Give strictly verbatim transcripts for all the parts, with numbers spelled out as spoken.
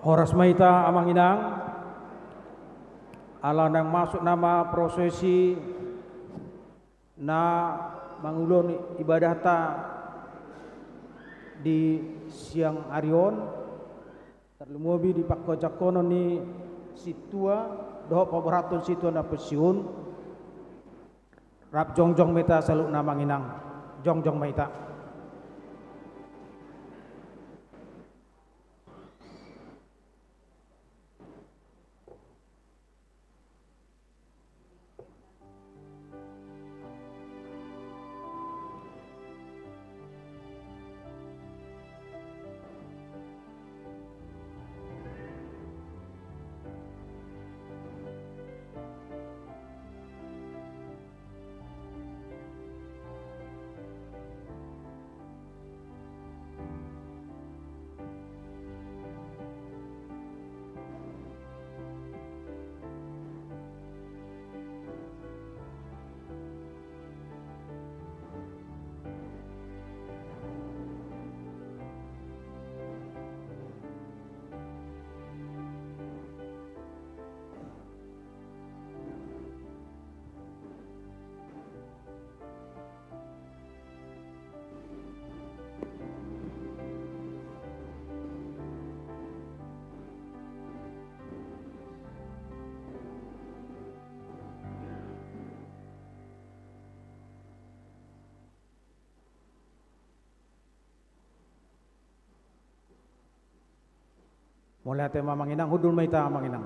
Horas ma hita amang inang, ala naeng masuk nama prosesi na mangulahon ibadahta di siang ari on, tarlumobi di pangkojakkonon ni sintua dohot paborathon sintua na pensiun. Rap jongjong ma hita saluhutna amang inang, jongjong ma hita. Mauliate ma amang inang, hundul ma hita amang inang.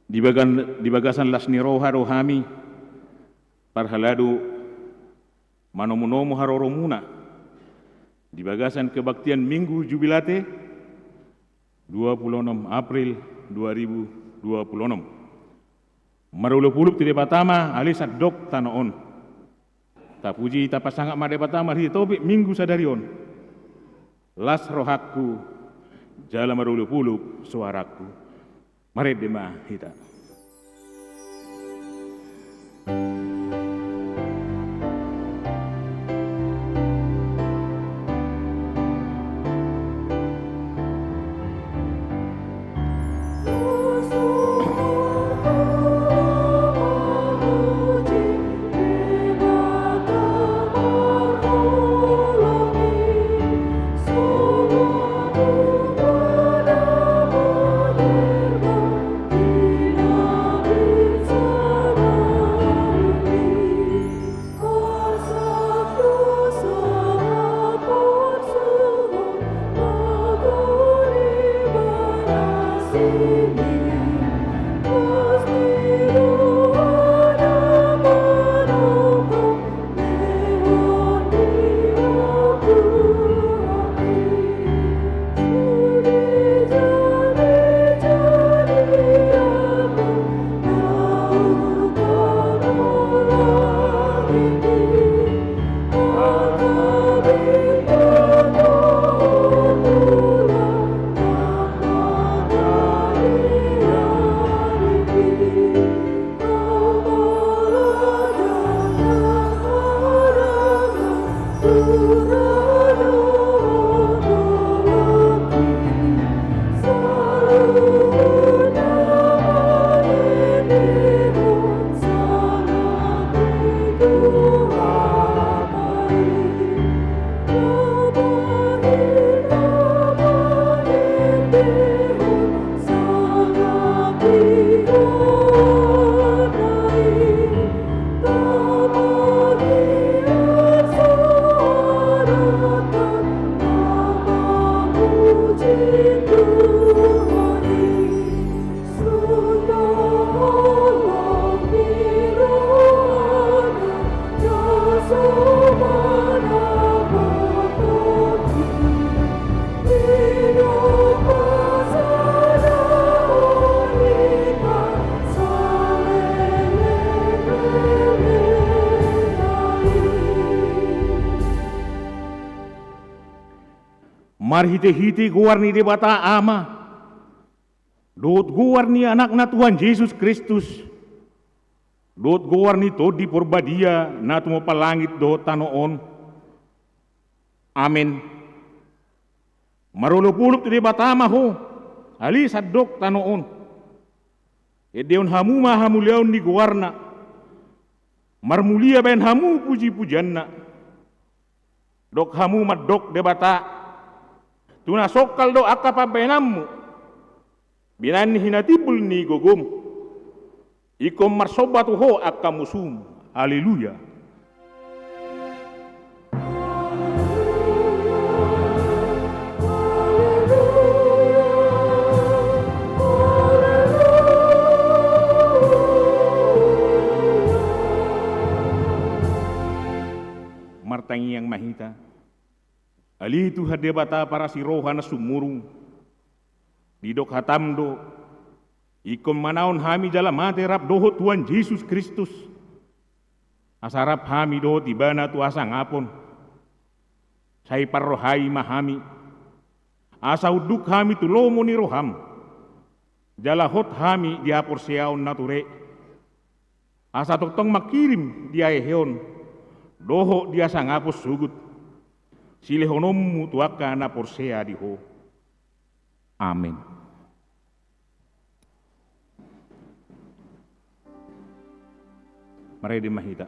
Di bagan-, di bagasan las ni roha do hami parhalado manomunomu haroromuna di bagasan kebaktian Minggu Jubilate dua puluh enam April dua ribu dua puluh enam. Marolopolop tu Debata ma ale sandok tano on. Tapuji tapasangap ma Debata marhite topik Minggu sadari on. Las rohangku jala marolopolop soarangku. Marende ma hita. Marhitehite goar ni Debata Ama dohot goar ni Anakna Tuhan Jesus Kristus, dohot goar ni Tondi Porbadia na tumompa langit dohot tano on. Amen. Marolopolop tu Debata ma ho, ale sandok tano on. Endehon hamu ma hamuliaon ni goarna. Marmulia bahen hamu pujipujianna. Dok hamu mandok Debata, tu na songkal do angka pambahenanmu, binahen ni hinatimbul ni gogom. Ingkon marsomba tu ho angka musum. Haleluya. Martangiang ma hita. Ale Tuhan Debata parasi roha na sumurung, didok hatam do, ingkon manaon hami jala mate rap dohot Tuhan Jesus Kristus, asa rap hami dohot Ibana tu hasangapon. Sai parrohai ma hami, asa unduk hami tu lomo ni roham, jala hot hami di haporseaon na ture, asa tongtong mangkirim di haheheon dohot di hasangapon sogot silehononmu tu angka na porsea di ho. Amen. Marende ma hita.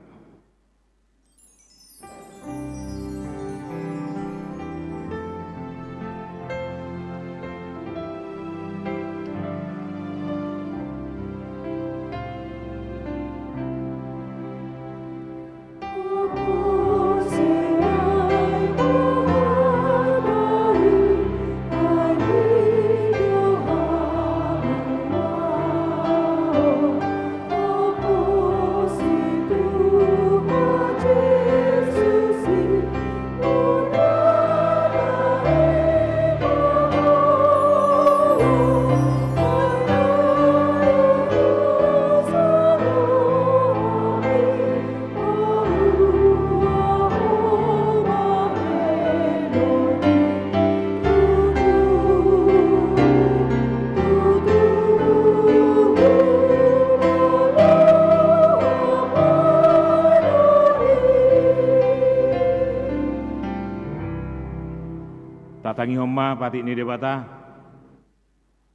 Tatangihon ma patik ni Debata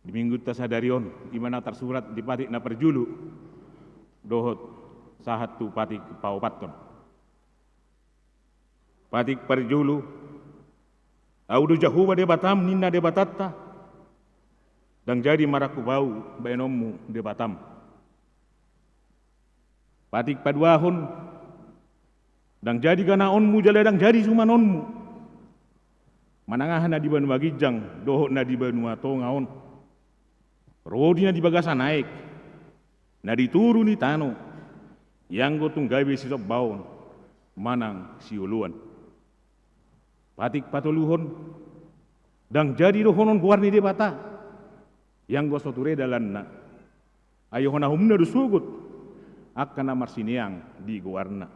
di minggunta sadari on, i ma na tarsurat di patik na parjolo dohot sahat tu patik paopathon. Patik parjolo, Ahu do Jahowa Debatam, ninna Debatanta, ndang jadi marangkup Ahu bahenonmu Debatam. Patik paduahon, ndang jadi ganaonmu jala ndang jadi sumanonmu manang aha na di banua ginjang dohot na di banua tonga on, ro di na di bagasan aek, na di toru ni tano, ianggo tung gabe sisombaon manang sioloan. Patik patoluhon, ndang jadi dohonon goar ni Debata ianggo so ture dalanna, ai honaomuna do sogot angka na marsineang di goarna.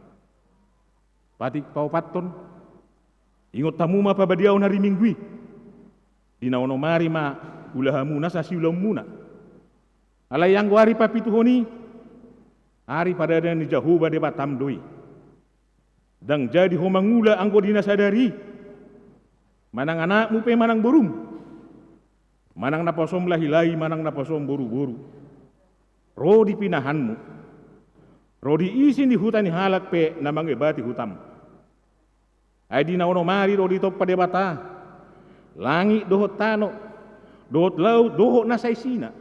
Patik paopathon, ingot hamu ma pabadiaon ari Minggu i. Di na onom ari ma ula hamu nasa siulaonmuna. Alai anggo ari papituhon i, ari paradian ni Jahowa Debatam do i. Ndang jadi ho mangula anggo di na sadari i, manang anakmu pe manang borum, manang naposom lahilahi manang naposom boruboru, ro di pinahanmu, ro di isi ni huta ni halak pe na mangebati hutam. Ai di na onom ari do ditompa Debata langit dohot tano, dohot laut dohot na saisina.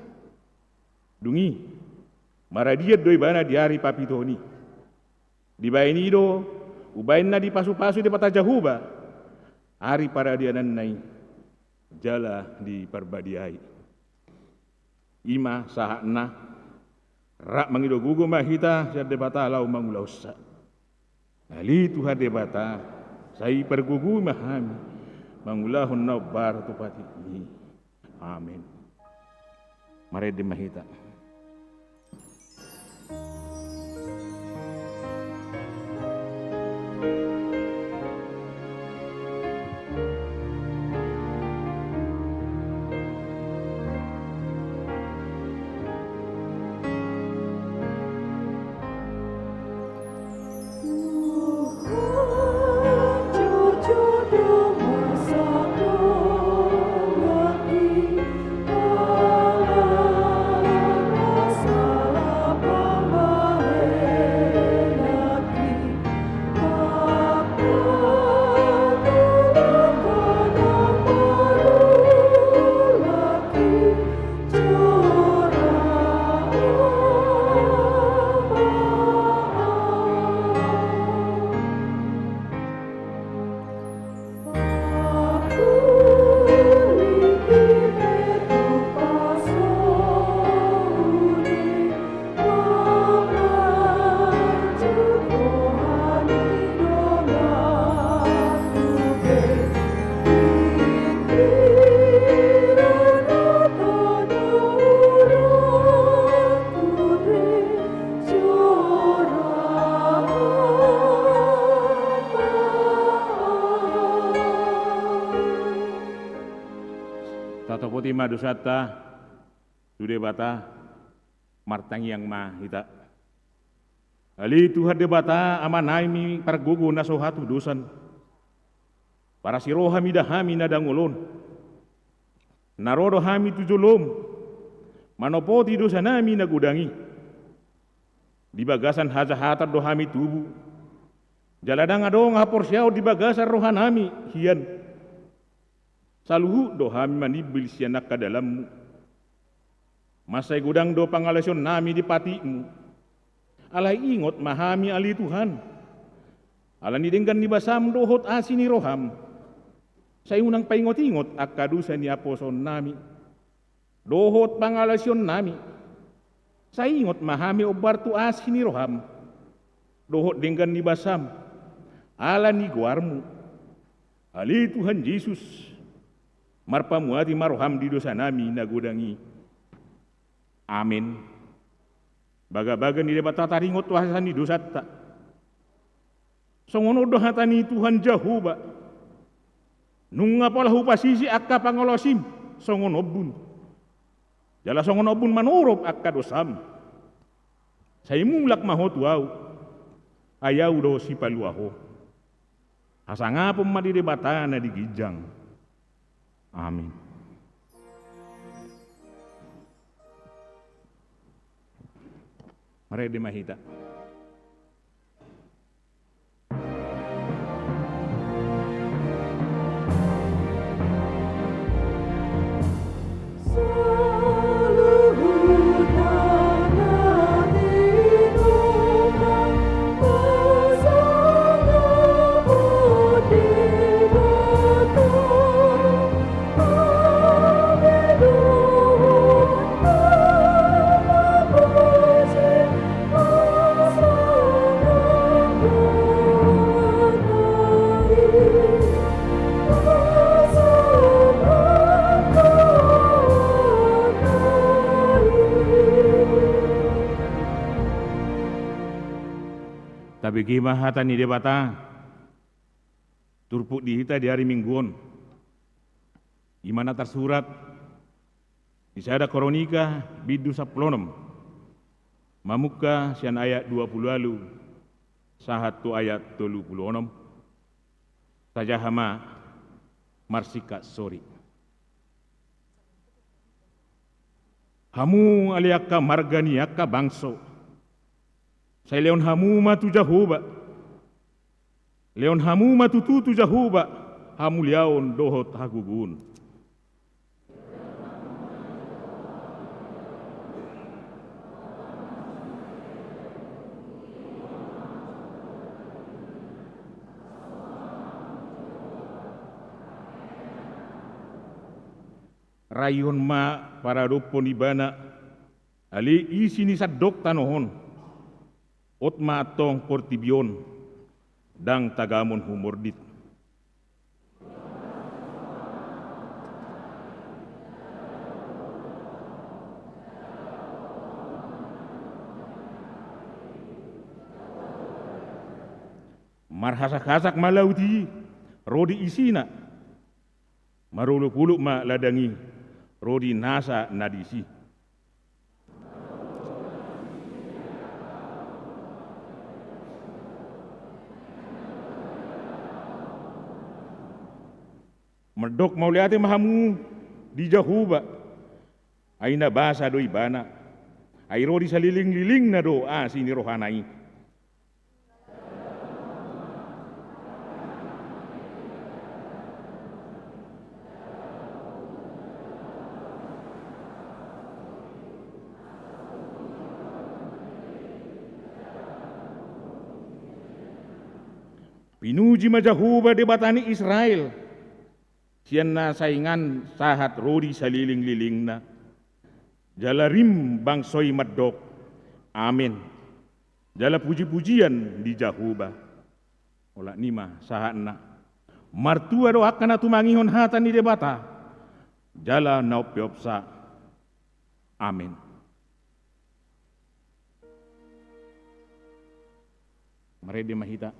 Dung i, maradian do Ibana di ari papituhon i. Dibahen i do umbahen na dipasupasu Debata Jahowa ari paradiananna i, jala diparbadiai. I ma sahatna. Rap mangido gogo ma hita sian Debata laho mangulahonsa. Ale Tuhan Debata, sai pargogoi ma hami mangulahon na hombar tu patikMi. Amen. Marende ma hita. Ma dosanta tu Debata, martangiang ma hita. Ale Tuhan Debata, Amanami pargogo na so hatudosan, parasi roha mida hami na dangol on. Na ro do hami tu jolom manopoti dosanami na godang i. Di bagasan hajahatan do hami tubu, jala ndang adong haporseaon di bagasan rohanami hian. Saluhut do hami manimbil sian angka dalanmu. Mansai godang do pangalaosionnami di patikmu. Alai ingot ma hami ale Tuhan, ala ni denggan ni basam dohot asi ni roham. Sai unang paingot-ingot angka dosa ni haposoonnami dohot pangalaosionnami. Sai ingot ma hami ombar tu asi ni roham dohot denggan ni basam, ala ni goarmu. Ale Tuhan Jesus, marpamuati ma roham di dosanami na godang i. Amen. Bagabaga ni Debata taringot tu hasesaan ni dosanta. Songon on do hata ni Tuhan Jahowa: Nunga pola hupasisi angka pangalaosim songon ombun, jala songon ombun manorop angka dosam. Sai mulak ma ho tu Ahu, ai Ahu do sipalua ho. Hasangapon ma di Debata na di ginjang. Amin. Marende ma hita. Tabege ma hata ni Debata turpuk di hita di ari Minggu on. I ma na tarsurat di Sada Kronika bindu sampulu onom, mamungka sian ayat dua pulu ualu sahat tu ayat tolu pulu onom. Tajaha ma marsingkat sori. Hamu ale angka marga ni angka bangso, sai lehon hamu ma tu Jahowa. Lehon hamu ma tutu tu Jahowa hamuliaon dohot hagogoon. Raihon ma paradophon Ibana, ale isi ni sandok tano on. Hot ma antong portibi on, ndang tagamon humordit. Marhasak-hasak ma laut i ro di isina. Marolop-olop ma ladang i ro di nasa na disi. Mandok mauliate ma hamu di Jahowa, ai na basa do Ibana, ai ro di salelenglelengna do asi ni rohana i. Pinuji ma Jahowa Debata ni Israel, sian na saingan sahat ro di salelenglelengna. Jala rim bangso i mandok: Amen. Jala puji-pujian di Jahowa. Olat ni ma sahatna. Martua do angka na tumangihon hata ni Debata jala na umpeopsa. Amen. Marende ma hita.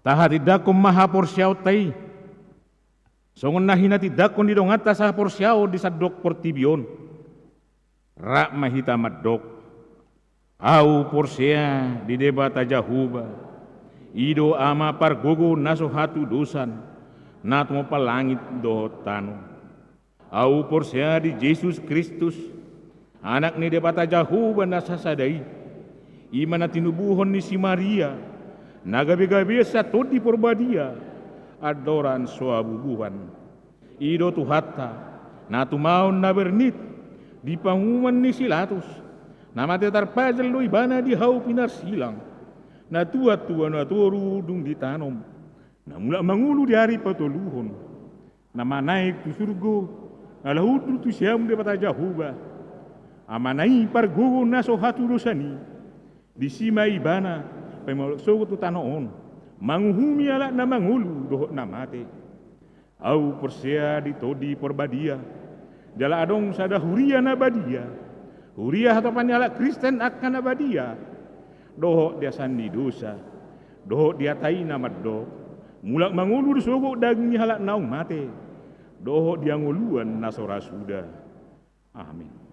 Tahatindangkon ma haporseaonta i, songon na hinatindangkon ni donganta sahaporseaon di sandok portibi on. Rap ma hita mandok: Ahu porsea di Debata Jahowa, i do Ama pargogo na so hatudosan, na tumompa langit dohot tano. Ahu porsea di Jesus Kristus, Anak ni Debata Jahowa na sasada i, i ma na tinubuhon ni si Maria, na gabe-gabe sian Tondi Porbadia, andorang so habubuhan. I do Tuhanta, na tumaon na bernit, di panguhuman ni si Pilatus, na mate tarpajal do ibana di hau pinarsilang, na tuat tu banua toru dung ditanom, na mulak mangolu di ari patoluhon, na manaek tu surgo, na laho hundul tu siamun Debata Jahowa, Amana i pargogo na so hatudosan i, disi ma ibana paima sogot tu tano on, manguhumi halak na mangolu dohot na mate. Ahu porsea di Tondi Porbadia, jala adong sada huria na badia, huria hatopan ni halak Kristen angka na badia, dohot di asan ni dosa, dohot di hata i na mandok: Mulak mangolu do sogot daging ni halak naung mate, dohot di hangoluan na so ra suda. Amin.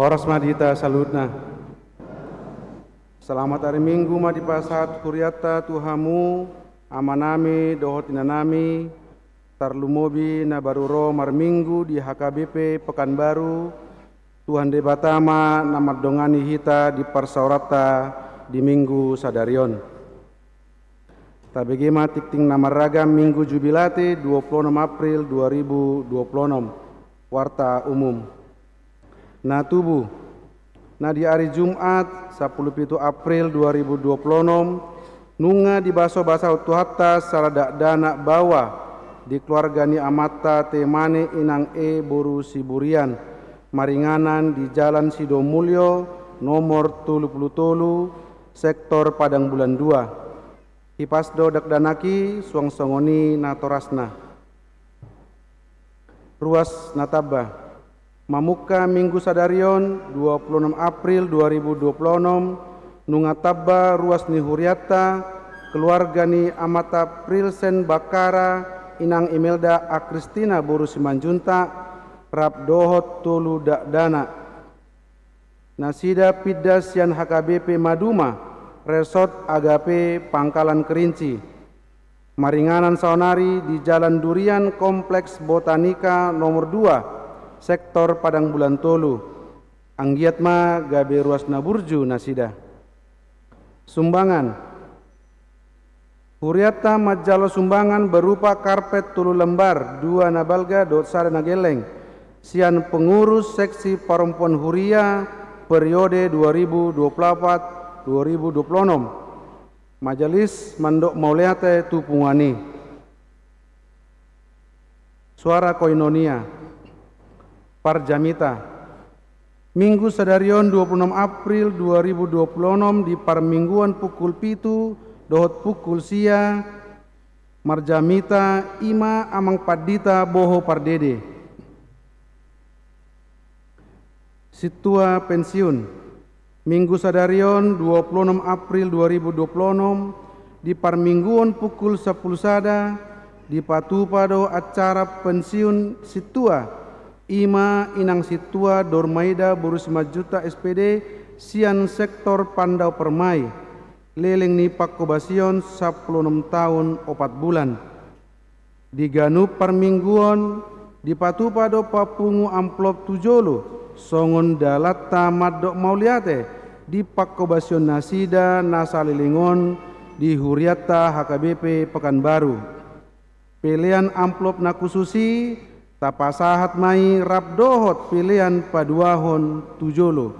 Horas ma di hita saluhutna. Selamat ari Minggu ma dipasahat hurianta tu hamu, amanami dohot inanami, tarlumobi na baru ro marminggu di H K B P Pekanbaru. Tuhan Debata ma na mandongani hita di parsaoranta di Minggu sadari on. Tabege ma tingting na marragam Minggu Jubilate dua puluh enam April dua ribu dua puluh enam. Warta umum. Na tubu. Na di ari Jumat, sampulu pitu April dua ribu dua puluh enam, nunga dibasobasahon Tuhanta sada dakdanak baoa di keluarga ni amanta Temane Inang E boru Siburian, maringanan di Jalan Sidomulyo, nomor tolu pulu tolu, sektor Padang Bulan Dua. Hipas do dakdanak i, suang songon i natorasna. Ruas na tamba. Mamungka Minggu sadari on, dua puluh enam April dua ribu dua puluh enam, nunga tamba ruas ni hurianta, keluarga ni amanta Prilsen Bakara, Inang Imelda Akristina boru Simanjuntak, rap dohot tolu dakdanak. Nasida pinda sian H K B P Maduma, Resort Agape Pangkalan Kerinci. Maringanan saonari di Jalan Durian, Kompleks Botanika nomor dua, sektor Padang Bulan Tolu. Anggiat ma gabe ruas na burju nasida. Sumbangan. Hurianta manjalo sumbangan berupa karpet tolu lembar, dua na balga dohot sada na gelleng, sian pengurus seksi parompuan huria periode dua ribu dua puluh empat dua ribu dua puluh enam. Majelis mandok mauliate tu punguan i. Suara koinonia. Parjamita. Minggu sadari on dua puluh enam April dua ribu dua puluh enam di parmingguan pukul pitu dohot pukul sia, marjamita i ma Amang Pandita Boho Pardede. Sintua pensiun. Minggu sadari on, dua puluh enam April dua ribu dua puluh enam, di parmingguon pukul sampulu sada, dipatupa do acara pensiun sintua, i ma Inang Sintua Dormaida boru Simanjuntak S P D, sian sektor Pandao Permai, leleng ni pangkobasion sampulu enam taon opat bulan. Di ganup parmingguon, dipatupa do papungu amplop tu jolo, songon dalanta mandok mauliate, di pangkobasion nasida na saleleng on di hurianta H K B P Pekanbaru. Pelean amplop na khusus i, tapasahat ma i rap dohot pelean paduahon tu jolo.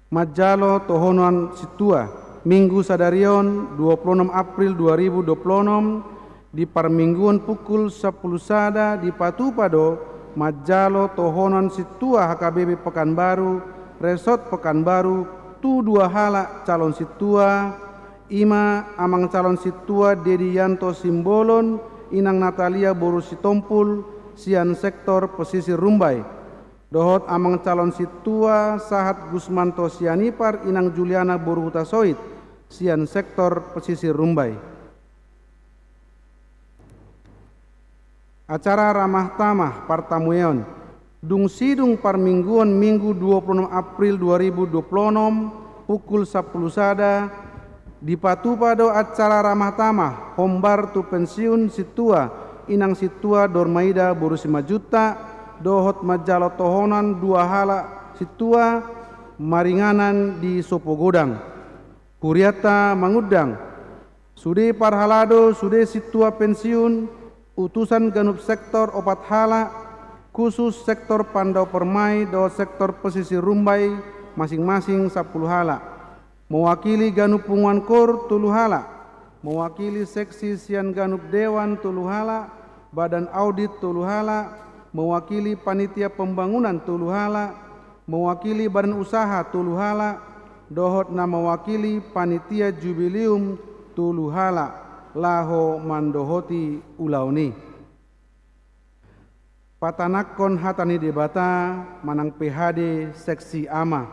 Manjalo tohonan sintua. Minggu sadari on, dua puluh enam April dua ribu dua puluh enam, di parmingguon pukul sampulu sada dipatupa do manjalo tohonan sintua H K B P Pekanbaru, Resort Pekanbaru, tu dua halak calon sintua, i ma Amang calon sintua Dedi Yanto Simbolon, Inang Natalia boru Sitompul, sian sektor Pesisir Rumbai, dohot Amang calon sintua sahat Gusmanto Sianipar, Inang Juliana boru Hutasoit, sian sektor Pesisir Rumbai. Acara ramah tamah partamueon. Dung sidung parmingguon Minggu dua puluh enam April dua ribu dua puluh enam, pukul sampulu sada, dipatupa do acara ramah tamah hombar tu pensiun sintua Inang Sintua Dormaida boru Simanjuntak, dohot manjalo tohonan dua halak sintua maringanan di Sopogodang. Hurianta mangundang sude parhalado, sude sintua pensiun, utusan ganup sektor opat halak, khusus sektor Pandao Permai dohot sektor Pesisir Rumbai, masing-masing sampulu halak. Mewakili ganup punguan kor tolu halak, mewakili seksi sian ganup dewan tolu halak, badan audit tolu halak, mewakili panitia pembangunan tolu halak, mewakili badan usaha tolu halak, dohot na mewakili panitia jubilium tolu halak, laho mandohoti ulaon i. Patanakkon hata ni Debata manang P H D seksi ama.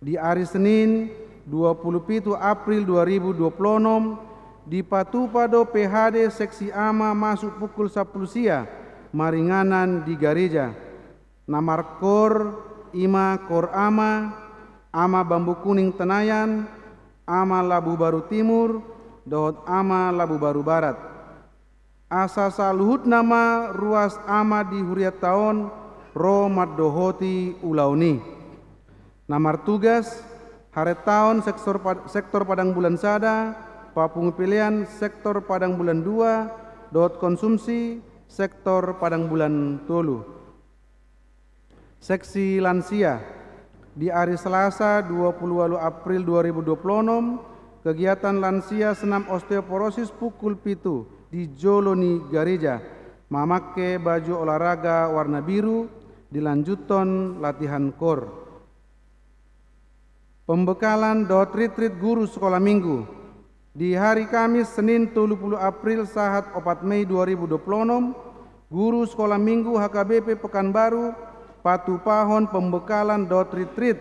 Di ari Senin, dua puluh pitu April dua ribu dua puluh enam, dipatupa do P H D seksi ama masuk pukul sampulu sia, maringanan di gareja. Na markor i ma Kor Ama, Ama Bambu Kuning Tenayan, Ama Labu Baru Timur, dohot Ama Labu Baru Barat. Asa saluhutna ma ruas ama di hurianta on ro mandohoti ulaon i. Na martugas, harentaon sektor pad-, sektor Padang Bulan sada, papungu pelean sektor Padang Bulan dua, dohot konsumsi sektor Padang Bulan tolu. Seksi lansia. Di ari Selasa, dua puluh walu April dua ribu dua puluh onom, kegiatan lansia senam osteoporosis pukul pitu di jolo ni gareja, mamangke baju olahraga warna biru, dilanjuthon latihan kor. Pembekalan dohot ritrit guru sekolah minggu. Di hari Kamis, Senin, tolu puluh April sahat opat Mei dua ribu dua puluh onom, guru sekolah minggu H K B P Pekanbaru patupahon pembekalan dohot ritrit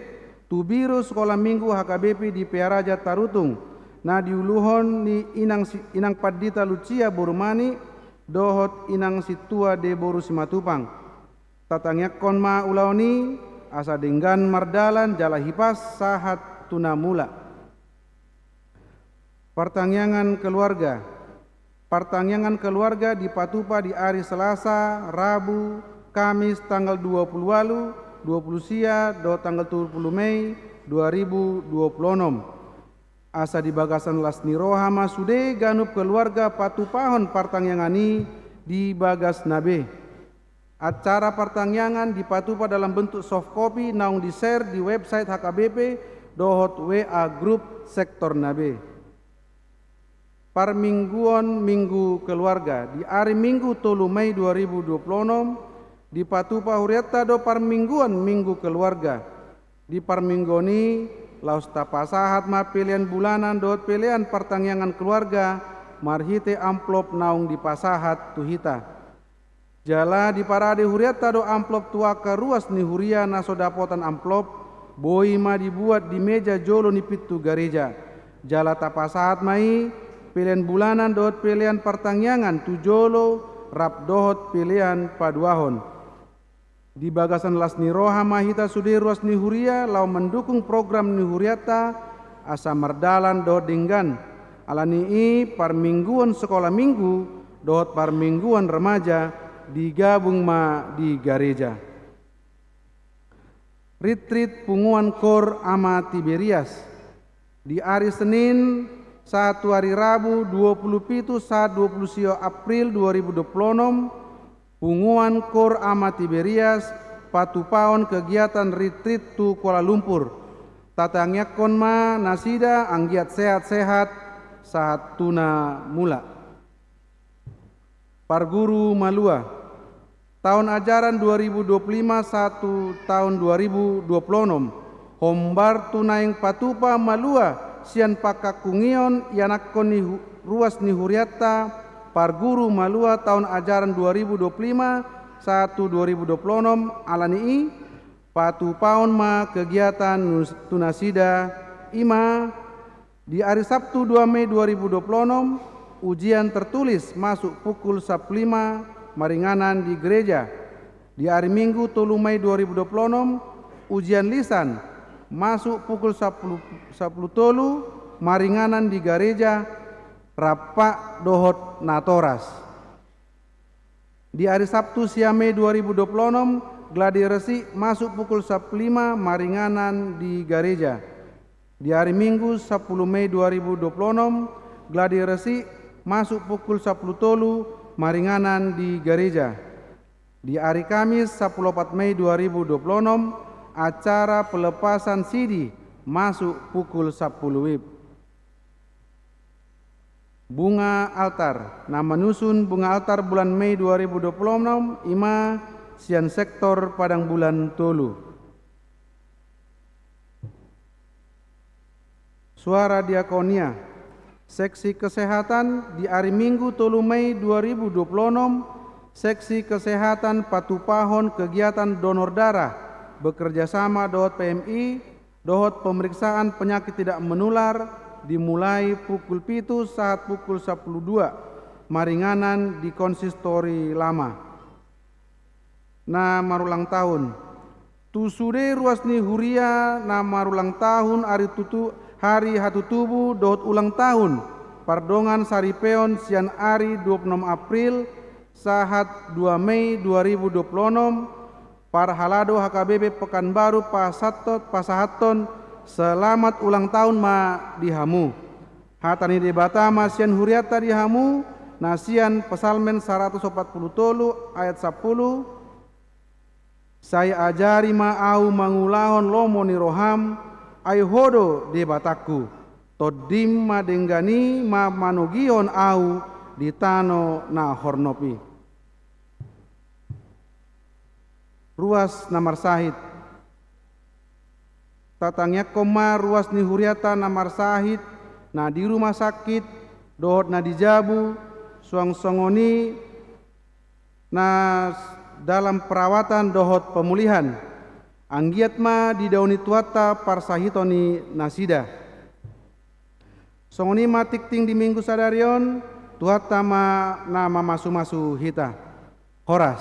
tu biro sekolah minggu H K B P di Pearaja Tarutung, na diuluhon ni inang si-, inang pandita Lucia boru Mani, dohot inang sintua de boru Simatupang. Tatangiangkon ma ulaon i, asa denggan mardalan jala hipas sahat tu na mula. Partangiangan keluarga. Partangiangan keluarga dipatupa di ari Selasa, Rabu, Kamis tanggal dua puluh walu, dua puluh sia, dohot tanggal tolu puluh Mei dua ribu dua puluh onom. Asa di bagasan las ni roha ma sude ganup keluarga patupahon partangiangan i di bagasna be. Acara partangiangan dipatupa dalam bentuk soft copy naung di-share di website H K B P dohot W A grup sektorna be. Parmingguon Minggu Keluarga. Di ari Minggu tolu Mei dua ribu dua puluh onom, dipatupa hurianta do parmingguon Minggu Keluarga. Di parmingguon i, laos tapasahat ma pelean bulanan dohot pelean partangiangan keluarga marhite amplop naung dipasahat tu hita. Jala diparade hurianta do amplop tu angka ruas ni huria na so dapotan amplop, boi ma dibuat di meja jolo ni pintu gareja. Jala tapasahat ma i, pelean bulanan dohot pelean partangiangan tu jolo rap dohot pelean paduahon. Di bagasan las ni roha ma hita sude ruas ni huria laho mandukung program ni hurianta asa mardalan dohot denggan. Ala ni i parmingguon sekolah minggu dohot parmingguon remaja digabung ma di gareja. Ritrit punguan Kor Ama Tiberias. Di ari Senin sahat tu ari Rabu dua puluh pitu sahat dua puluh sia April dua ribu dua puluh onom, punguan Kor Ama Tiberias patupahon kegiatan ritrit tu Kuala Lumpur. Tatangiangkon ma nasida anggiat sehat-sehat sahat tu na mula. Parguru malua. Taon ajaran dua ribu dua puluh lima sahat tu taon dua ribu dua puluh onom, hombar tu naeng patupa malua sian pangkangkungion ianakhon ni hu-, ruas ni hurianta parguru malua taon ajaran dua ribu dua puluh lima sahat tu dua ribu dua puluh onom, ala ni i, patupahon ma kegiatan nus-, tu nasida, i ma, di ari Sabtu dua Mei dua ribu dua puluh onom, ujian tertulis masuk pukul sapuluh lima maringanan di gereja. Di ari Minggu tolu Mei dua ribu dua puluh onom, ujian lisan masuk pukul sapuluh, sapuluh tolu maringanan di gareja, rap dohot natoras. Di ari Sabtu sia Mei dua ribu dua puluh onom, gladi resik masuk pukul sapuluh lima maringanan di gareja. Di ari Minggu sapuluh Mei dua ribu dua puluh onom, gladi resik masuk pukul sapuluh tolu maringanan di gareja. Di ari Kamis sapuluh opat Mei dua ribu dua puluh onom, acara pelepasan sidi masuk pukul sapuluh wib. Bunga altar. Na manusun bunga altar bulan Mei dua ribu dua puluh onom i ma sian sektor Padang Bulan tolu. Suara diakonia. Seksi kesehatan. Di ari Minggu tolu Mei dua ribu dua puluh onom, seksi kesehatan patupahon kegiatan donor darah bekerja sama dohot P M I, dohot pemeriksaan penyakit tidak menular dimulai pukul pitu sahat pukul sapuluh dua maringanan di Konsistori Lama. na marulang tahun. Tu sude ruas ni huria na marulang tahun ari tutu, hari hatutubu dohot ulang tahun pardongan saripeon sian ari dua puluh enam April sahat dua Mei dua ribu dua puluh enam, parhalado H K B P Pekanbaru pasahathon, pasahathon selamat ulang tahun ma di hamu. Hata ni Debata ma sian hurianta di hamu, na sian Psalmen saratus opat pulu tolu ayat sapulu: Sai ajari ma ahu mangulahon lomo ni roham, ai Ho do Debatangku. Tondim ma denggan i ma manogihon ahu di tano na hornop i. Ruas na marsahit. Tatangiangkon ma ruas ni hurianta na marsahit, na di rumah sakit, dohot na di jabu, suang songon i na dalam perawatan dohot pemulihan. Anggiat ma didaoni Tuhanta parsahiton ni nasida. Songon i ma tingting di Minggu sadari on, Tuhanta ma na mamasumasu hita. Horas.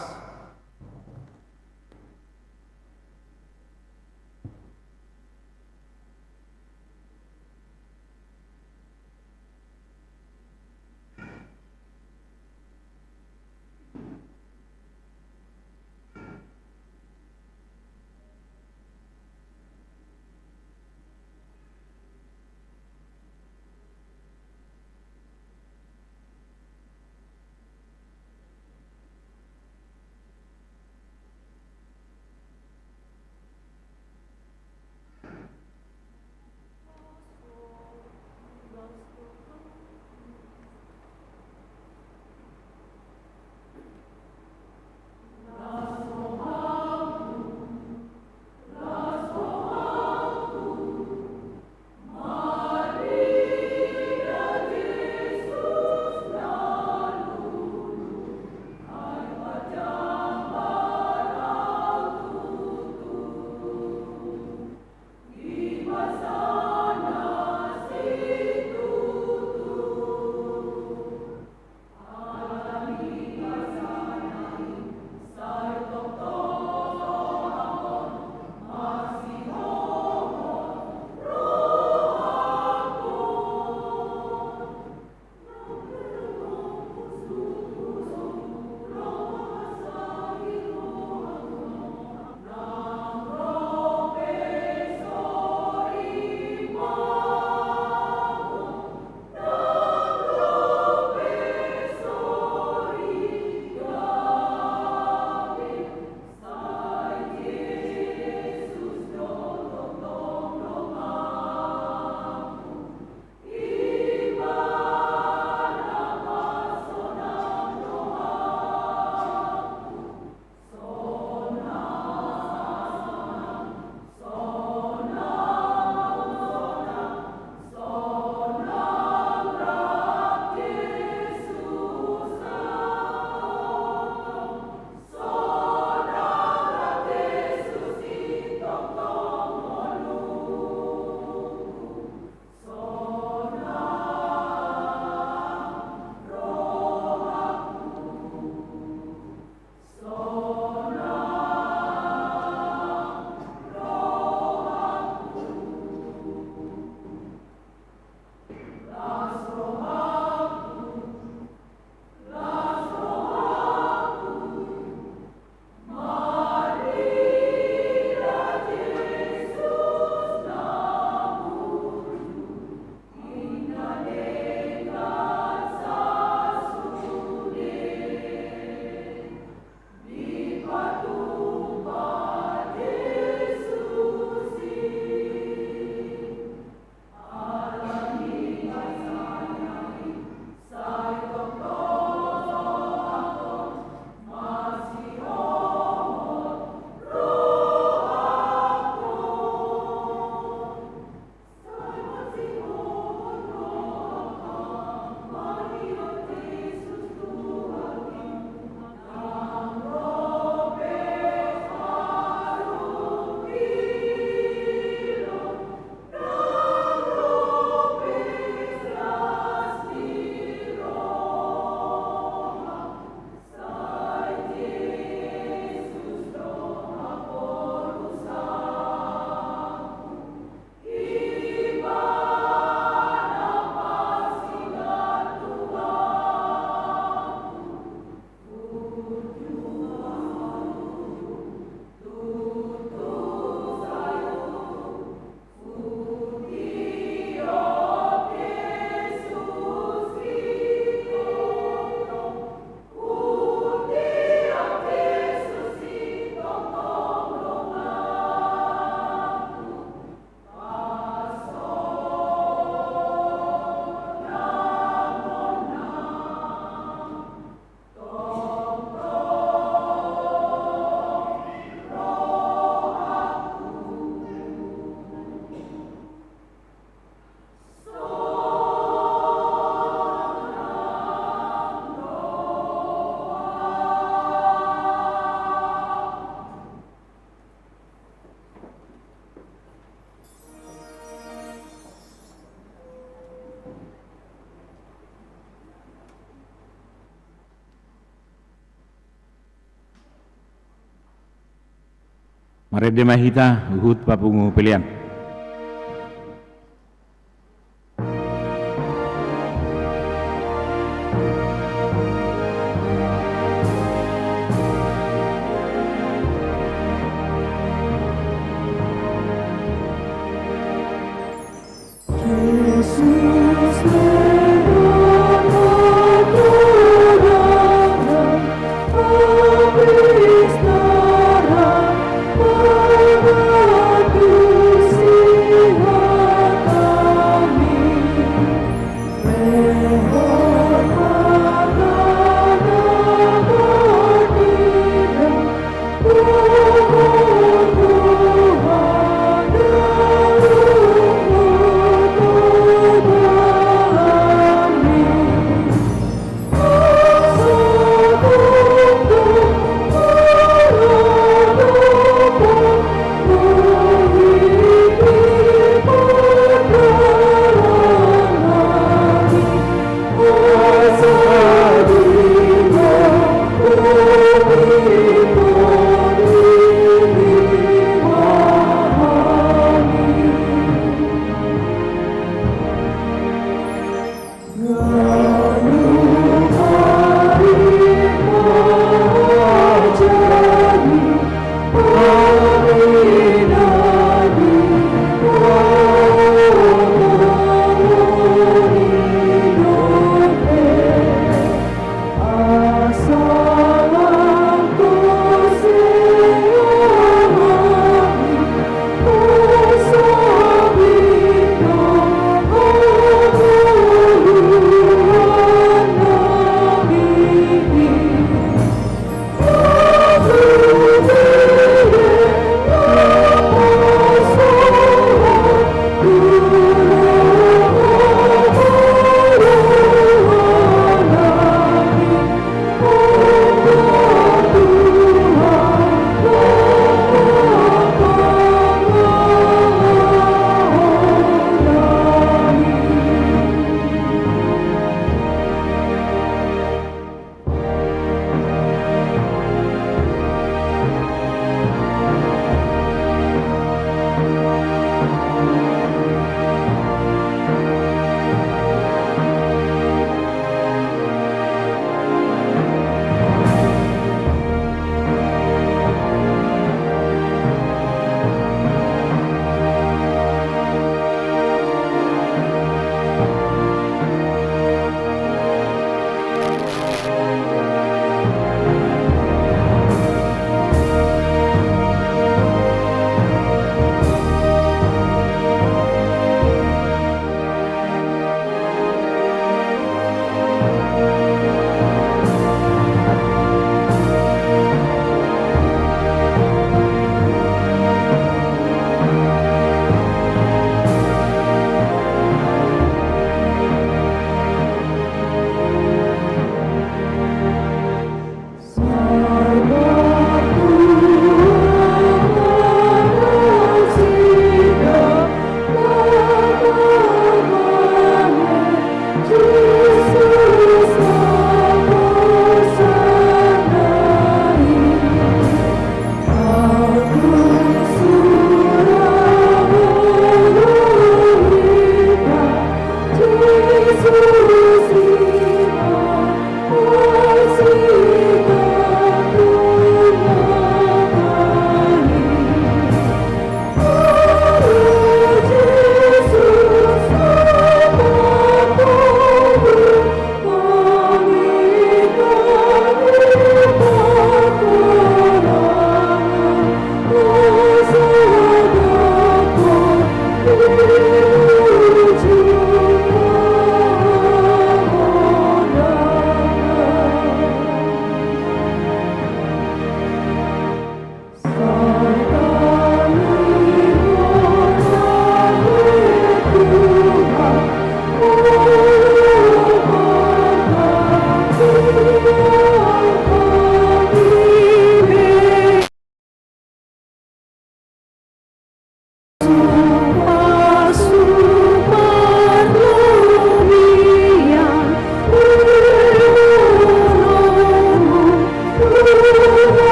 Marende ma hita huhut papungu pelean.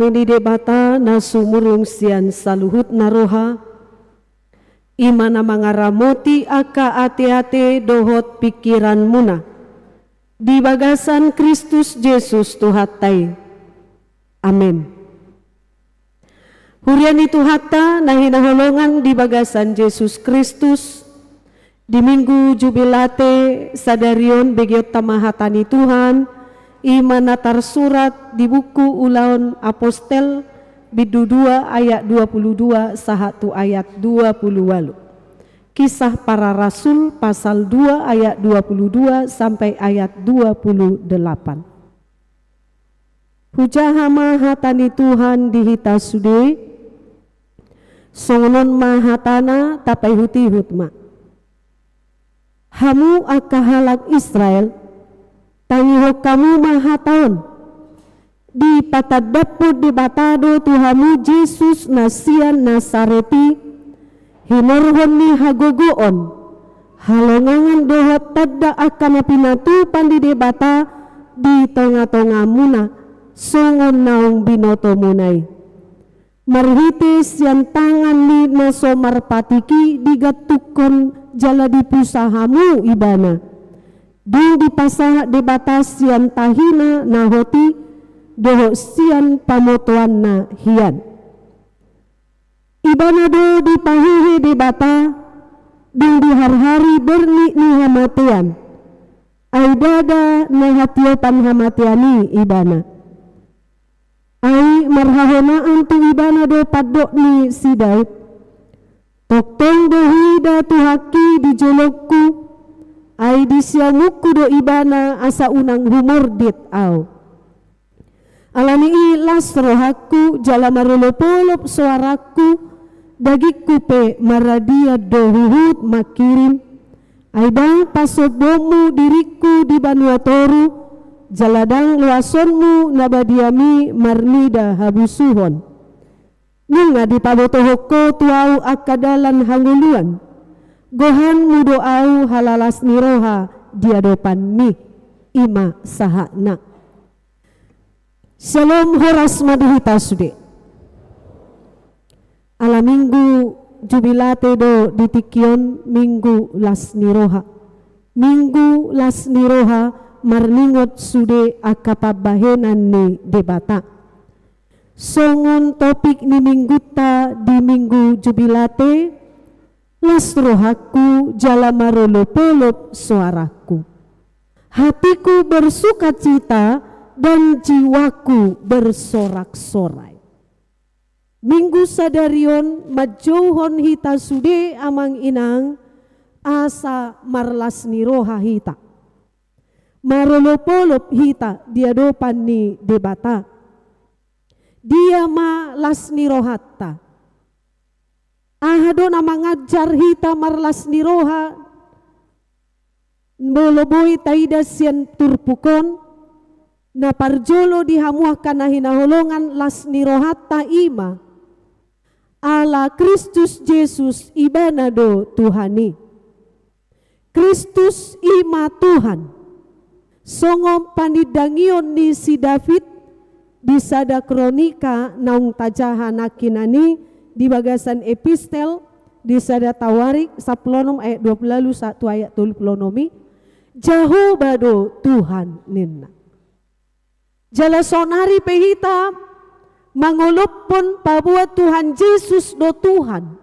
Ni Debata na sumurung sian saluhutna roha, i ma na mangaramoti angka ateate dohot pingkiranmuna, di bagasan Kristus Jesus Tuhanta i. Amen. Huria ni Tuhanta na hinaholongan di bagasan Jesus Kristus, di Minggu Jubilate sadari on begeonta ma hata ni Tuhan, i ma na tarsurat di buku Ulaon Apostel, bindu dua ayat dua puluh dua sahat tu ayat dua puluh ualu. Kisah Para Rasul pasal dua ayat dua puluh dua sampai ayat dua puluh delapan. Hujaha ma hata ni Tuhan di hita sude, songon on ma hatana, tapaihutihut ma. Hamu angka halak Israel, tangihon hamu ma hata on. Dipatandaphon Debata do tu hamu Jesus na sian Nasaret i, hinorhon ni hagogoon, halongangan dohot tanda angka na pinatupa ni Debata di tongatongamuna, songon naung binotomuna i. Marhite sian tangan ni na so marpatik i digantungkon jala dipusa hamu ibana. Dung dipasahat Debata sian tahina na hot i, dohot sian pamotoanna hian. Ibana do dipahehe Debata, dung diharhari bernit ni hamatean. Ai ndada na hatiopan hamatean i ibana. Ai marhahonaan tu ibana do pandok ni si Daud. Tongtong do huida Tuhanki di jolongku, ai di siamunku do ibana asa unang humordit au. Ala ni i las rohangku jala marolopolop soarangku, dagingku pe maradian do huhut mangkirim. Ai ndang pasombonmu diringku di banua toru, jala ndang loasonmu na badiami marnida habusuhon. Nunga dipabotohon Ho tu ahu angka dalan hangoluan. Gohanmu do ahu halalas ni roha di adopanMi. I ma sahatna. Syalom, horas ma di hita sude. Ala Minggu Jubilate do di tingki on, Minggu las ni roha. Minggu las ni roha marningot sude angka pambahenan ni Debata. Songon topik ni minggunta di Minggu Jubilate, las rohangku jala marolopolop soarangku. Hatiku bersukacita dan jiwaku bersorak-sorai. Minggu sadari on manjouhon hita sude amang inang, asa marlas ni roha hita. Marolopolop hita di adopan ni Debata. Dia ma las ni rohanta? Aha do na manganjar hita marlas ni roha? Molo boi taida sian turpuk on, na parjolo di hamu angka na hinaholongan, las ni rohanta i ma ala Kristus Jesus, Ibana do Tuhan i. Kristus i ma Tuhan. Songon panindangion ni si David di sada kronika naung tajaha nangkinan i di bagasan epistel di sada Tawarik sampulu onom ayat dua pulu ualu sahat tu ayat tolu pulu onom i, Jahowa do Tuhan ninna. Jala saonari pe hita mangolophon paboa Tuhan Jesus do Tuhan.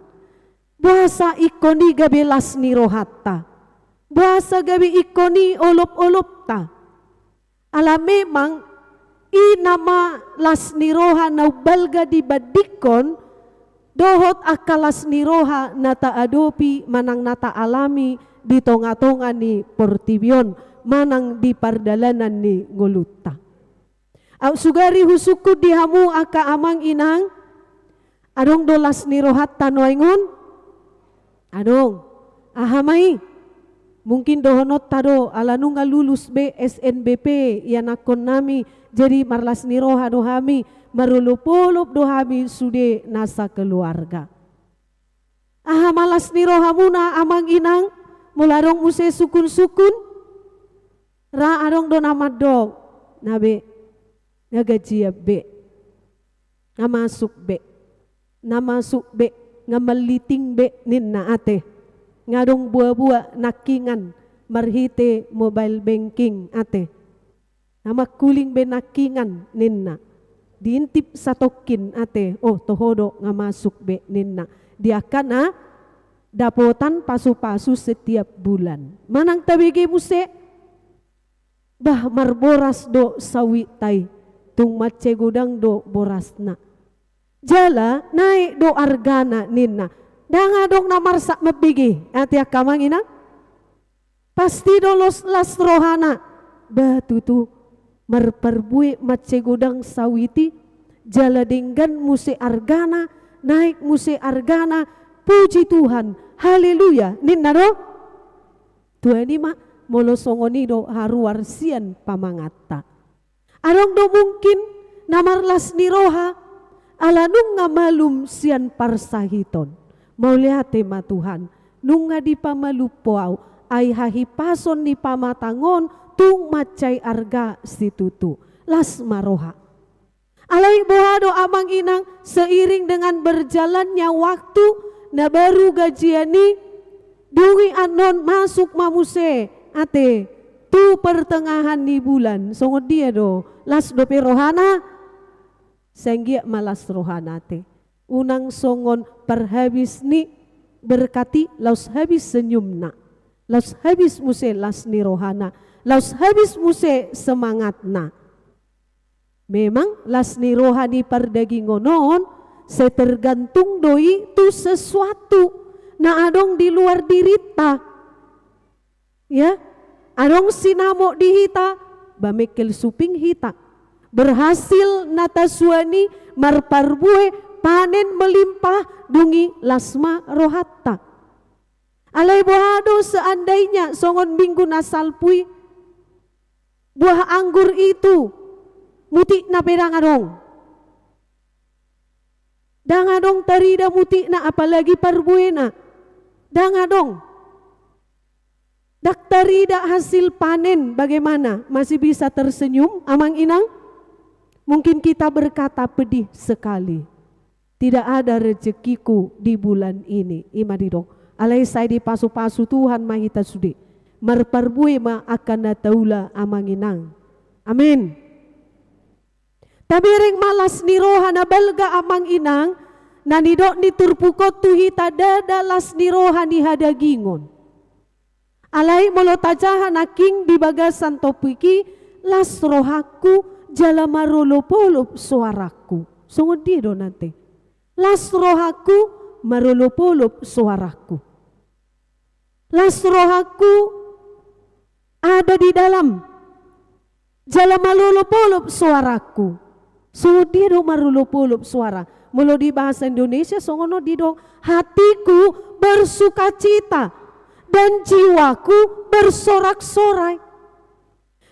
Boasa ingkon i gabe las ni rohanta? Boasa gabe ingkon i olopolopta? Ala memang i nama las ni roha na umbalga dibandingkon dohot angka las ni roha na taadopi manang na taalami di tongatonga ni portibi on manang di pardalanan ni ngolunta. Aut sugari husungkun di hamu angka amang inang, adong do las ni rohanta nuaeng on? Adong. Aha ma i? Mungkin dohononta do, ala nunga lulus be S N B P ianakkonnami, jadi marlas ni roha do hami, marolopolop do hami sude na sakeluarga. Aha ma las ni rohamuna amang inang, molo adong muse sungkunsungkun? Ra adong do na mandok, na be, na gajian be. Nga masuk be. Na masuk be, nga malliting be ninna ate. Nga adong boa-boa nangkingan marhite mobile banking ate. Na mangkuling be nangkingan ninna. Diintip satongkin ate, oh, toho do nga masuk be ninna. Di angka na dapotan pasu-pasu setiap bulan. Manang tabege muse, bah, marboras do sawit i, tung mansai godang do borasna. Jala naek do argana ninna. Ndang adong na marsak mambege ate angka amang inang. Pasti do los las rohana. Bah, tutu, marparbue mansai godang sawit i, jala denggan muse argana, naek muse argana. Puji Tuhan. Haleluya ninna do. Tuani ma, molo songon i do haruar sian pamanganta. Adong do mungkin na marlas ni roha, ala nunga malum sian parsahiton. Mauliate ma Tuhan, nunga dipamalumhon ahu, ai hahipason ni pamatang on tung mansai arga situtu. Las ma roha. Alai boha do amang inang, seiring dengan berjalannya waktu, na baru gajian i, dung i annon masuk ma muse ate tu pertengahan ni bulan. Songon dia do, las dope rohana? Sai anggiat ma las rohana ate. Unang songon parhabis ni berkat i, laos habis senyumna. Laos habis muse las ni rohana. Laos habis muse semangatna. Memang las ni roha ni pardagingon on, sai tergantung do i tu sesuatu na adong di luar dirinta. Ya, adong sinamot di hita, ba mengkel suping hita. Berhasil na tasuan i, marparbue, panen melimpah, dung i las ma rohanta. Alai boha do seandainya songon minggu na salpu i, buah anggur itu mutikna pe ndang adong. Ndang adong tarida mutikna, apalagi parbuena. Ndang adong. Ndang tarida hasil panen, bagaimana? Masih bisa tersenyum, amang inang? Mungkin kita berkata, pedih sekali. Tidak ada rezekiku di bulan ini. I ma didok. Alai sai dipasu-pasu Tuhan ma hita sude. Marparbue ma angka na taula, amang inang. Amin. Tabereng ma las ni roha na balga, amang inang, na nidok ni turpuk on tu hita, ndada las ni roha ni hadagingon. Alai molo tajaha nangkin di bagasan topik i, las rohangku jala marolop-olop soarangku. Songon dia do nante? Las rohangku, marolop-olop soarangku. Las rohangku ada di dalam, jala marolop-olop soarangku. Songon dia do marolop-olop soara? Molo di bahasa Indonesia songon on didok, hatiku bersukacita dan jiwaku bersorak-sorai.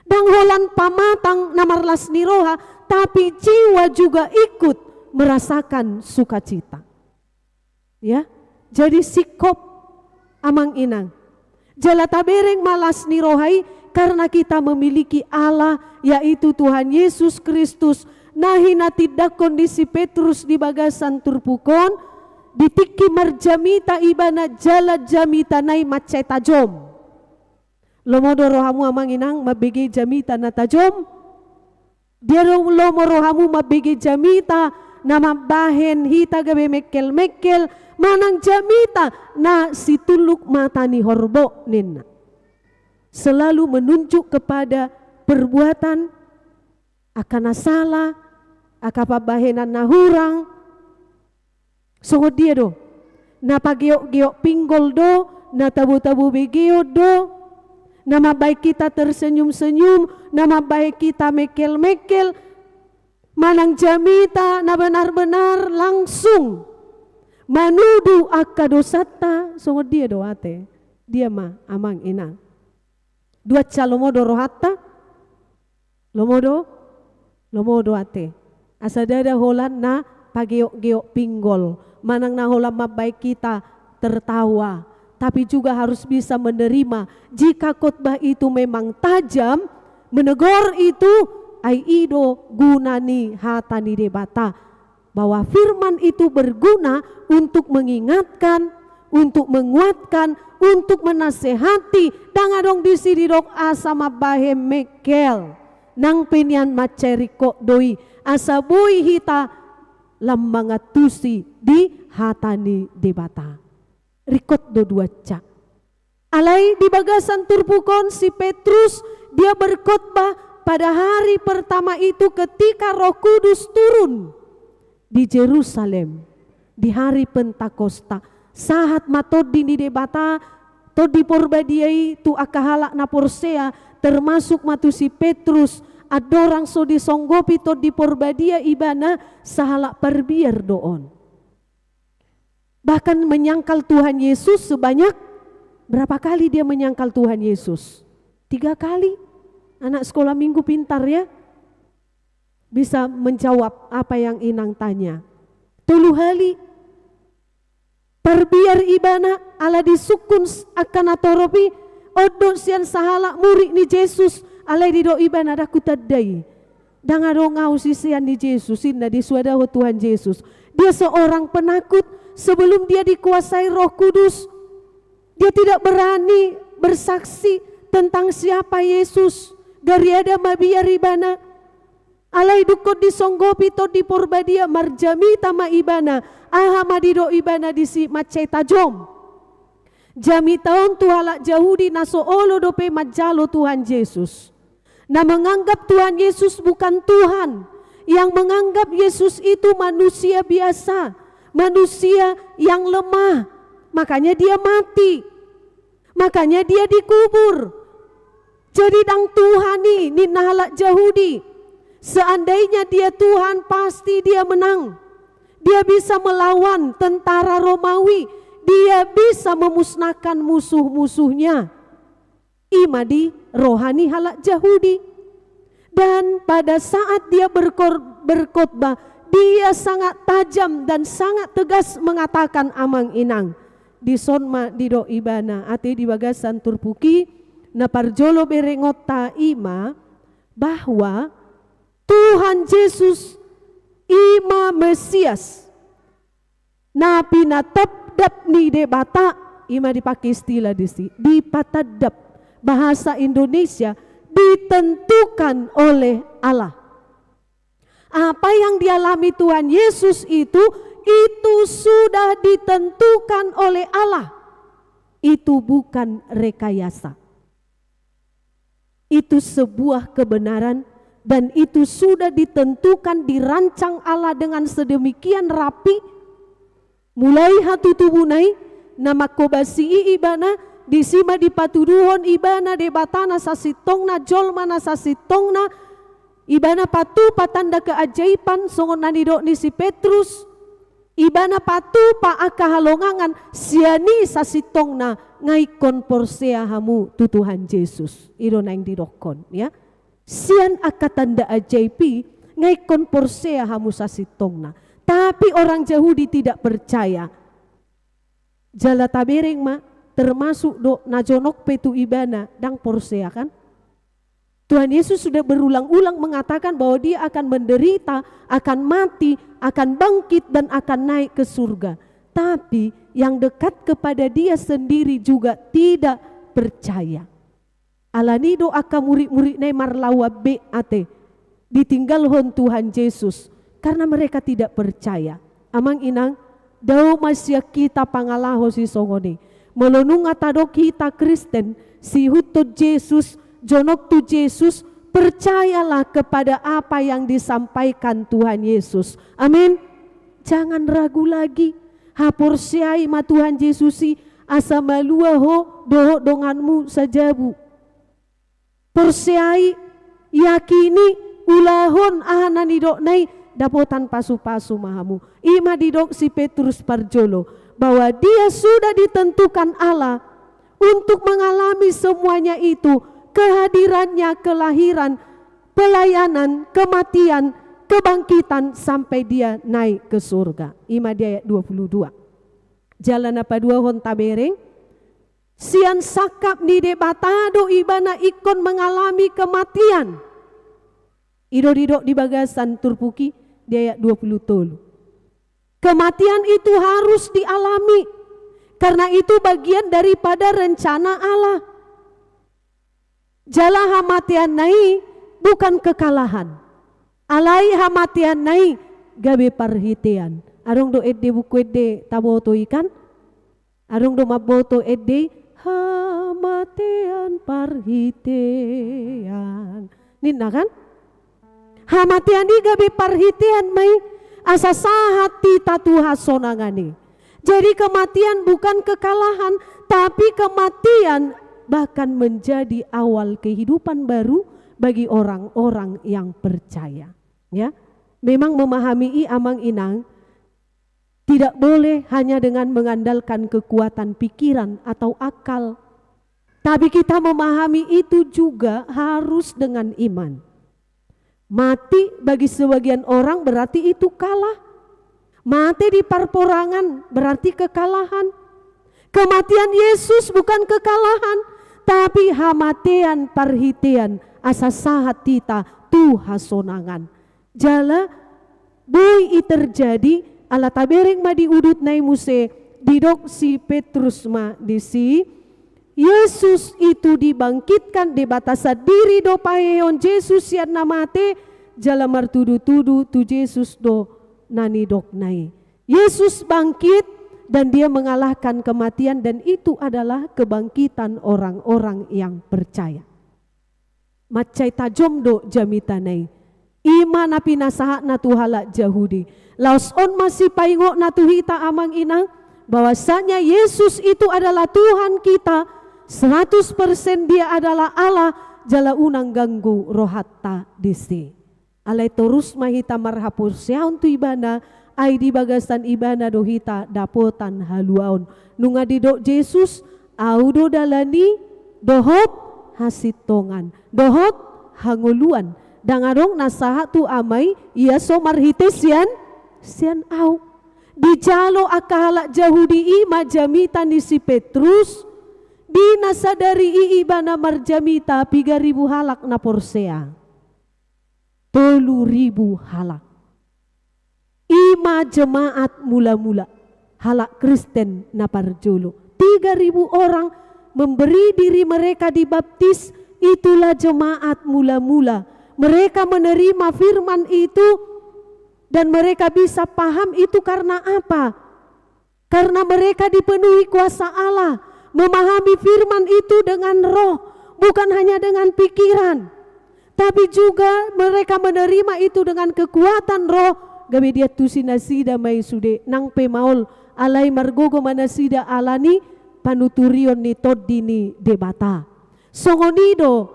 Ndang holan pamatang na marlas ni roha, tapi jiwa juga ikut merasakan sukacita. Ya, jadi singkop, amang inang. Jala tabereng ma las ni roha i, karena kita memiliki Allah, yaitu Tuhan Yesus Kristus, na hinatindangkon ni si Petrus di bagasan turpuk on, di tingki marjamita ibana jala jamitana i mansai tajom. Lomo do rohamu, amang inang, mambege jamita na tajom? Dia do lomo rohamu mambege jamita na mambahen hita gabe mengkel-mengkel, manang jamita na situlluk mata ni horbo ninna? Selalu menunjuk kepada perbuatan, angka na sala, angka pambahenan na hurang. Songon dia do? Na pageok-geok pinggol do, na tabo-tabo begeon do, na mambahen hita tersenyum-senyum, na mambahen hita mengkel-mengkel, manang jamita na benar-benar langsung manudu angka dosanta? Songon dia do ate? Dia ma, amang inang? Duansa lomo do rohanta? Lomo do? Lomo do ate. Asa ndada holan na pageok-geok pinggol, manang na holan mambahen hita tertawa, tapi juga harus bisa menerima jika khotbah itu memang tajam, menegur itu, ai i do guna ni hata ni Debata. Bahwa firman itu berguna untuk mengingatkan, untuk menguatkan, untuk menasehati. Ndang adong disi didok asa mambahen mengkel. Nang pe nian mansai ringkot do i, asa boi hita lam mangantusi di hata ni Debata. Ringkot do duansa. Alai di bagasan turpuk on si Petrus, dia berkhotbah pada hari pertama itu ketika Roh Kudus turun di Jerusalem di hari Pentakosta. Sahat ma Tondi ni Debata, Tondi Porbadia i tu angka halak na porsea, termasuk ma tu si Petrus, andorang so disonggopi Tondi Porbadia ibana, sahalak parbiar do on. Bahkan menyangkal Tuhan Yesus sebanyak, berapa kali dia menyangkal Tuhan Yesus? Tiga kali. Anak sekolah minggu pintar ya. Bisa menjawab apa yang inang tanya. Tolu hali. Parbiar ibana ala disungkun s-, angka natorop i, on do sian sahalak murid ni Jesus, alai didok ibana ndang hutandai. Ndang adong au sisean ni Jesus, inna disuadahon Tuhan Jesus. Dia seorang penakut, sebelum dia dikuasai Roh Kudus, dia tidak berani bersaksi tentang siapa Yesus. Gariada mabiar ibana. Alai dungkon disonggopi Tondi Porbadia, marjamita ma ibana. Aha ma didok ibana disi? Mansai tajom. Jamita on tu halak Jahudi na so olo dope manjalo Tuhan Jesus. Na menganggap Tuhan Yesus bukan Tuhan, yang menganggap Yesus itu manusia biasa, manusia yang lemah. Makanya dia mati. Makanya dia dikubur. Jadi ndang Tuhan i, ninna halak Jahudi. Seandainya dia Tuhan, pasti dia menang. Dia bisa melawan tentara Romawi. Dia bisa memusnahkan musuh-musuhnya. I ma di roha ni halak Jahudi. Dan pada saat dia berkor-, berkhotbah, dia sangat tajam dan sangat tegas mengatakan, amang inang. Dison ma didok ibana, ate di bagasan turpuk i, na parjolo berengonta i ma, bahwa Tuhan Jesus i ma Mesias. Na pinatandap ni Debata, i ma dipake istilah disi, dipatandap, bahasa Indonesia, ditentukan oleh Allah. Apa yang dialami Tuhan Yesus itu, itu sudah ditentukan oleh Allah. Itu bukan rekayasa. Itu sebuah kebenaran dan itu sudah ditentukan, dirancang Allah dengan sedemikian rapi. Mulai hatutubuna i, na manghobasi i ibana, disi ma dipatuduhon ibana Debata na sasintongna, jolma na sasintongna, ibana patupa tanda keajaiban, songon na nidok ni si Petrus, ibana patupa angka halongangan, sian i sasintongna nga ingkon porsea hamu tu Tuhan Jesus. I do naeng didokkon, ya. Sian angka tanda ajaib i nga ingkon porsea hamu sasintongna. Tapi orang Jahudi tidak percaya. Jala tabereng ma, termasuk do na jonok pe tu ibana, ndang porsea kan? Tuhan Yesus sudah berulang-ulang mengatakan bahwa dia akan menderita, akan mati, akan bangkit, dan akan naik ke surga. Tapi yang dekat kepada dia sendiri juga tidak percaya. Alani do angka murid-muridna i marlaoan be ate, ditinggalhon Tuhan Jesus, karena mereka tidak percaya. Amang inang, dao ma sian hita pangalaho sisongon i. Molo nunga tadok hita Kristen, siihuthon Jesus, jonok tu Jesus, percayalah kepada apa yang disampaikan Tuhan Yesus. Amin. Jangan ragu lagi. Haporseai ma Tuhan Jesus i, asa malua ho dohot donganmu sajabu. Porseai, yakini, ulahon aha na nidokna i, dapotan pasupasu ma hamu. I ma didok si Petrus parjolo, bahwa dia sudah ditentukan Allah untuk mengalami semuanya itu, kehadirannya, kelahiran, pelayanan, kematian, kebangkitan, sampai dia naik ke surga. I ma di ayat dua puluh dua. Jala na paduahon tabereng, sian sangkap ni Debata do ibana ingkon mengalami kematian. I do didok di bagasan turpuk i di ayat dua puluh tolu. Kematian itu harus dialami, karena itu bagian daripada rencana Allah. Jala hamateanna i bukan kekalahan. Alai hamateanna i gabe parhitean. Adong do ende, buku ende taboto i kan? Adong do mamboto ende i, hamatean parhitean ninna kan? Hamatean i gabe parhitean ma i, asa sahat hita tu hasonangan i. Jadi kematian bukan kekalahan, tapi kematian bahkan menjadi awal kehidupan baru bagi orang-orang yang percaya. Ya, memang memahami i amang inang, tidak boleh hanya dengan mengandalkan kekuatan pikiran atau akal. Tapi kita memahami itu juga harus dengan iman. Mati bagi sebagian orang berarti itu kalah. Mate di parporangan berarti kekalahan. Kematian Yesus bukan kekalahan, tapi hamatean parhitean asa sahat hita tu hasonangan. Jala boi i terjadi, ala tabereng ma di udutna i muse, didok si Petrus ma disi, Yesus itu dibangkitkan, Debata sandiri do paheheon Jesus sian na mate, jala martudutudu tu Jesus do na nidokna i. Yesus bangkit dan Dia mengalahkan kematian, dan itu adalah kebangkitan orang-orang yang percaya. Mansai tajom do jamitana i. I ma na pinasahatna tu halak Jahudi. Laos on ma sipaingotna tu hita amang inang, bahwasanya Yesus itu adalah Tuhan kita, seratus persen Dia adalah Allah, jala unang ganggu rohanta disi. Alai torus ma hita marhaporseaon tu Ibana, ai di bagasan Ibana do hita dapotan haluaon. Nunga didok Jesus, Ahu do dalan i, dohot hasintongan, dohot hangoluan. Ndang adong na sahat tu Ama i, ia so marhite sian, sian Ahu. Dijalo angka halak Jahudi i ma jamita ni si Petrus, di na sadari i ibana marjamita, piga ribu halak na porsea. Tolu ribu halak. I ma jemaat mula-mula, halak Kristen na parjolo. Tiga ribu orang memberi diri mereka dibaptis, itulah jemaat mula-mula. Mereka menerima firman itu dan mereka bisa paham itu karena apa? Karena mereka dipenuhi kuasa Allah, memahami firman itu dengan roh, bukan hanya dengan pikiran. Tapi juga mereka menerima itu dengan kekuatan roh, gabe diantusi nasida ma i sude nang pe maol, alai margogo ma nasida ala ni panuturion ni Tondi ni Debata. Songon i do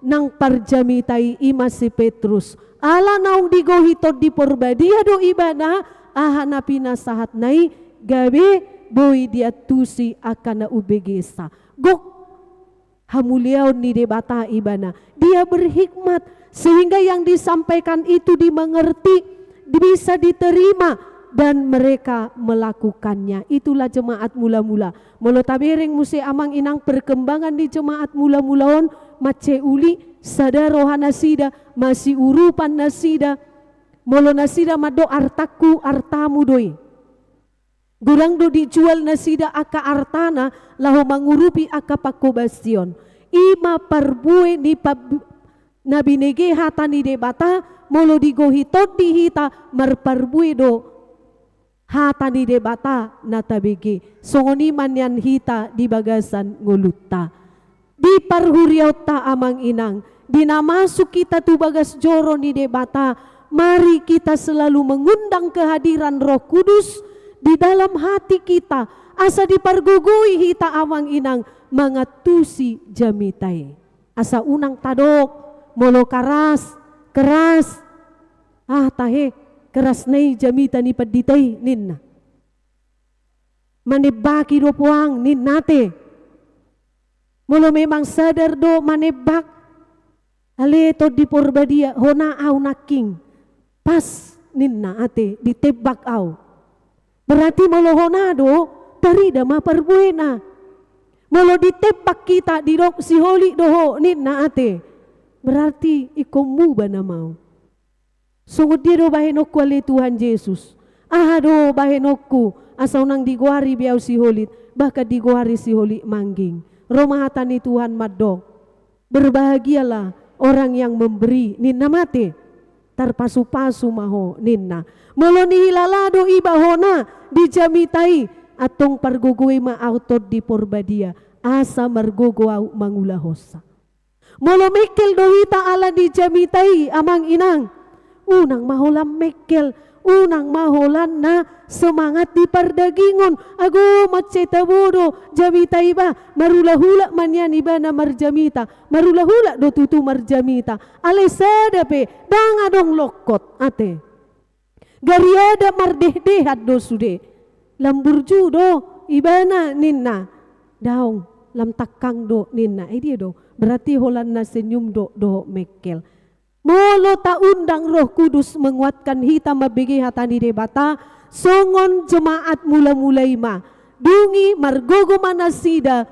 nang parjamita i, i ma si Petrus. Ala naung digohi Tondi Porbadia do ibana, aha na pinasahatna i gabe boi diantusi angka na umbegesa. Gok hamuliaon ni Debata ibana. Dia berhikmat sehingga yang disampaikan itu dimengerti, bisa diterima, dan mereka melakukannya. Itulah jemaat mula-mula. Molo tabereng muse amang inang perkembangan ni jemaat mula-mula on, mansai uli, sada roha nasida, masiurupan nasida. Molo nasida mandok artangku, artamu do i. Godang do dijual nasida angka artana laho mangurupi angka panghobasion. I ma parbue ni pab-, na binege hata ni Debata, molo digohi Tondi hita marparbue do hata ni Debata na tabege. Songon i ma nian hita di bagasan ngolunta. Di parhuriaonta amang inang, di na masuk hita tu bagas joro ni Debata, mari kita selalu mengundang kehadiran Roh Kudus di dalam hati kita, asa dipargogoi hita amang inang mangantusi jamita i. Asa unang tadok, molo karas, keras, ah tahe, kerasna i jamita ni pandita i ninna. Manembaki do poang ninna ate. Molo memang sadar do manembak, ale Tondi Porbadia, hona au nangkin. Pas ninna ate, ditembak au. Berarti molo hona do, tarida ma parbuena. Molo ditembak hita, didok siholi do ho ninna ate, berarti ingkon muba nama au. Songon dia do bahenonku ale Tuhan Jesus. Aha do bahenonku, asa unang digoari be ahu siholit, bahkan digoari siholit mangging. Ro ma hata ni Tuhan mandok, "Berbahagialah orang yang memberi," ninna ma ate. "Tarpasupasu ma ho," ninna. Molo nihilala do iba hona di jamita i, antong pargogoi ma ahu Tondi Porbadia, asa margogo ahu mangulahonsa. Molo mengkel do hita ala ni jamita i, amang inang, unang ma holan mengkel, unang ma holan na semangat di pardagingon. Ago mansai tabo do jamita i ba, marulahula ma nian ibana marjamita, marulahula do tutu marjamita. Alai sada pe, ndang adong longkot, ate. Gariada mardehdehan do sude. Lam burju do ibana ninna. Daong, lam tangkang do ninna. Eh, dia do. Berarti holan na senyum do dohot mengkel. Molo taundang Roh Kudus menguatkan hita mambege hata ni Debata, songon jemaat mula-mula i ma. Dung i margogo ma nasida,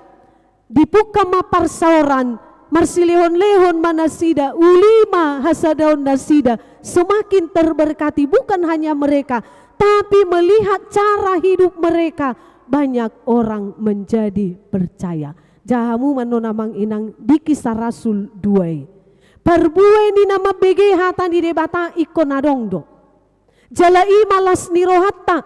dipungka ma parsaoran, marsilehon-lehon ma nasida, uli ma hasadaon nasida, semakin terberkati bukan hanya mereka, tapi melihat cara hidup mereka, banyak orang menjadi percaya. Jaha hamu ma non amang inang di Kisah Rasul dua i. Parbue ni na mambege hata ni Debata ingkon adong do. Jala i ma las ni rohanta.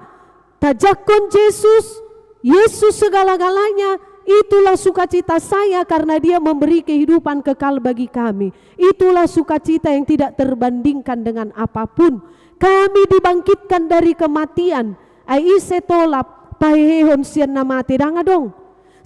Tajangkon Jesus, Yesus segala-galanya, itulah sukacita saya karena Dia memberi kehidupan kekal bagi kami. Itulah sukacita yang tidak terbandingkan dengan apapun. Kami dibangkitkan dari kematian. Ai ise tolap pahehehon sian na mate, ndang adong.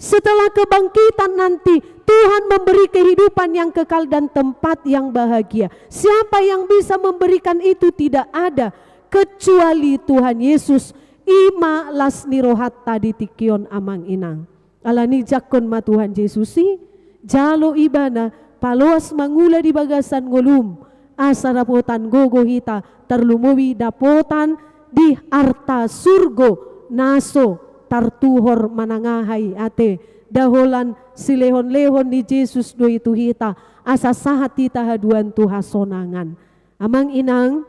Setelah kebangkitan nanti, Tuhan memberi kehidupan yang kekal dan tempat yang bahagia. Siapa yang bisa memberikan itu? Tidak ada, kecuali Tuhan Yesus. I ma las ni rohanta di tingki on, amang inang. Alani i jangkon ma Tuhan Jesus i, jalo Ibana paloas mangula di bagasan ngolum, asa dapotan gogo hita, tarlumobi dapotan di arta surgo na so tartuhor manang aha i, ate. Nda holan silehon-lehon ni Jesus do i tu hita, asa sahat hita haduan tu hasonangan. Amang inang,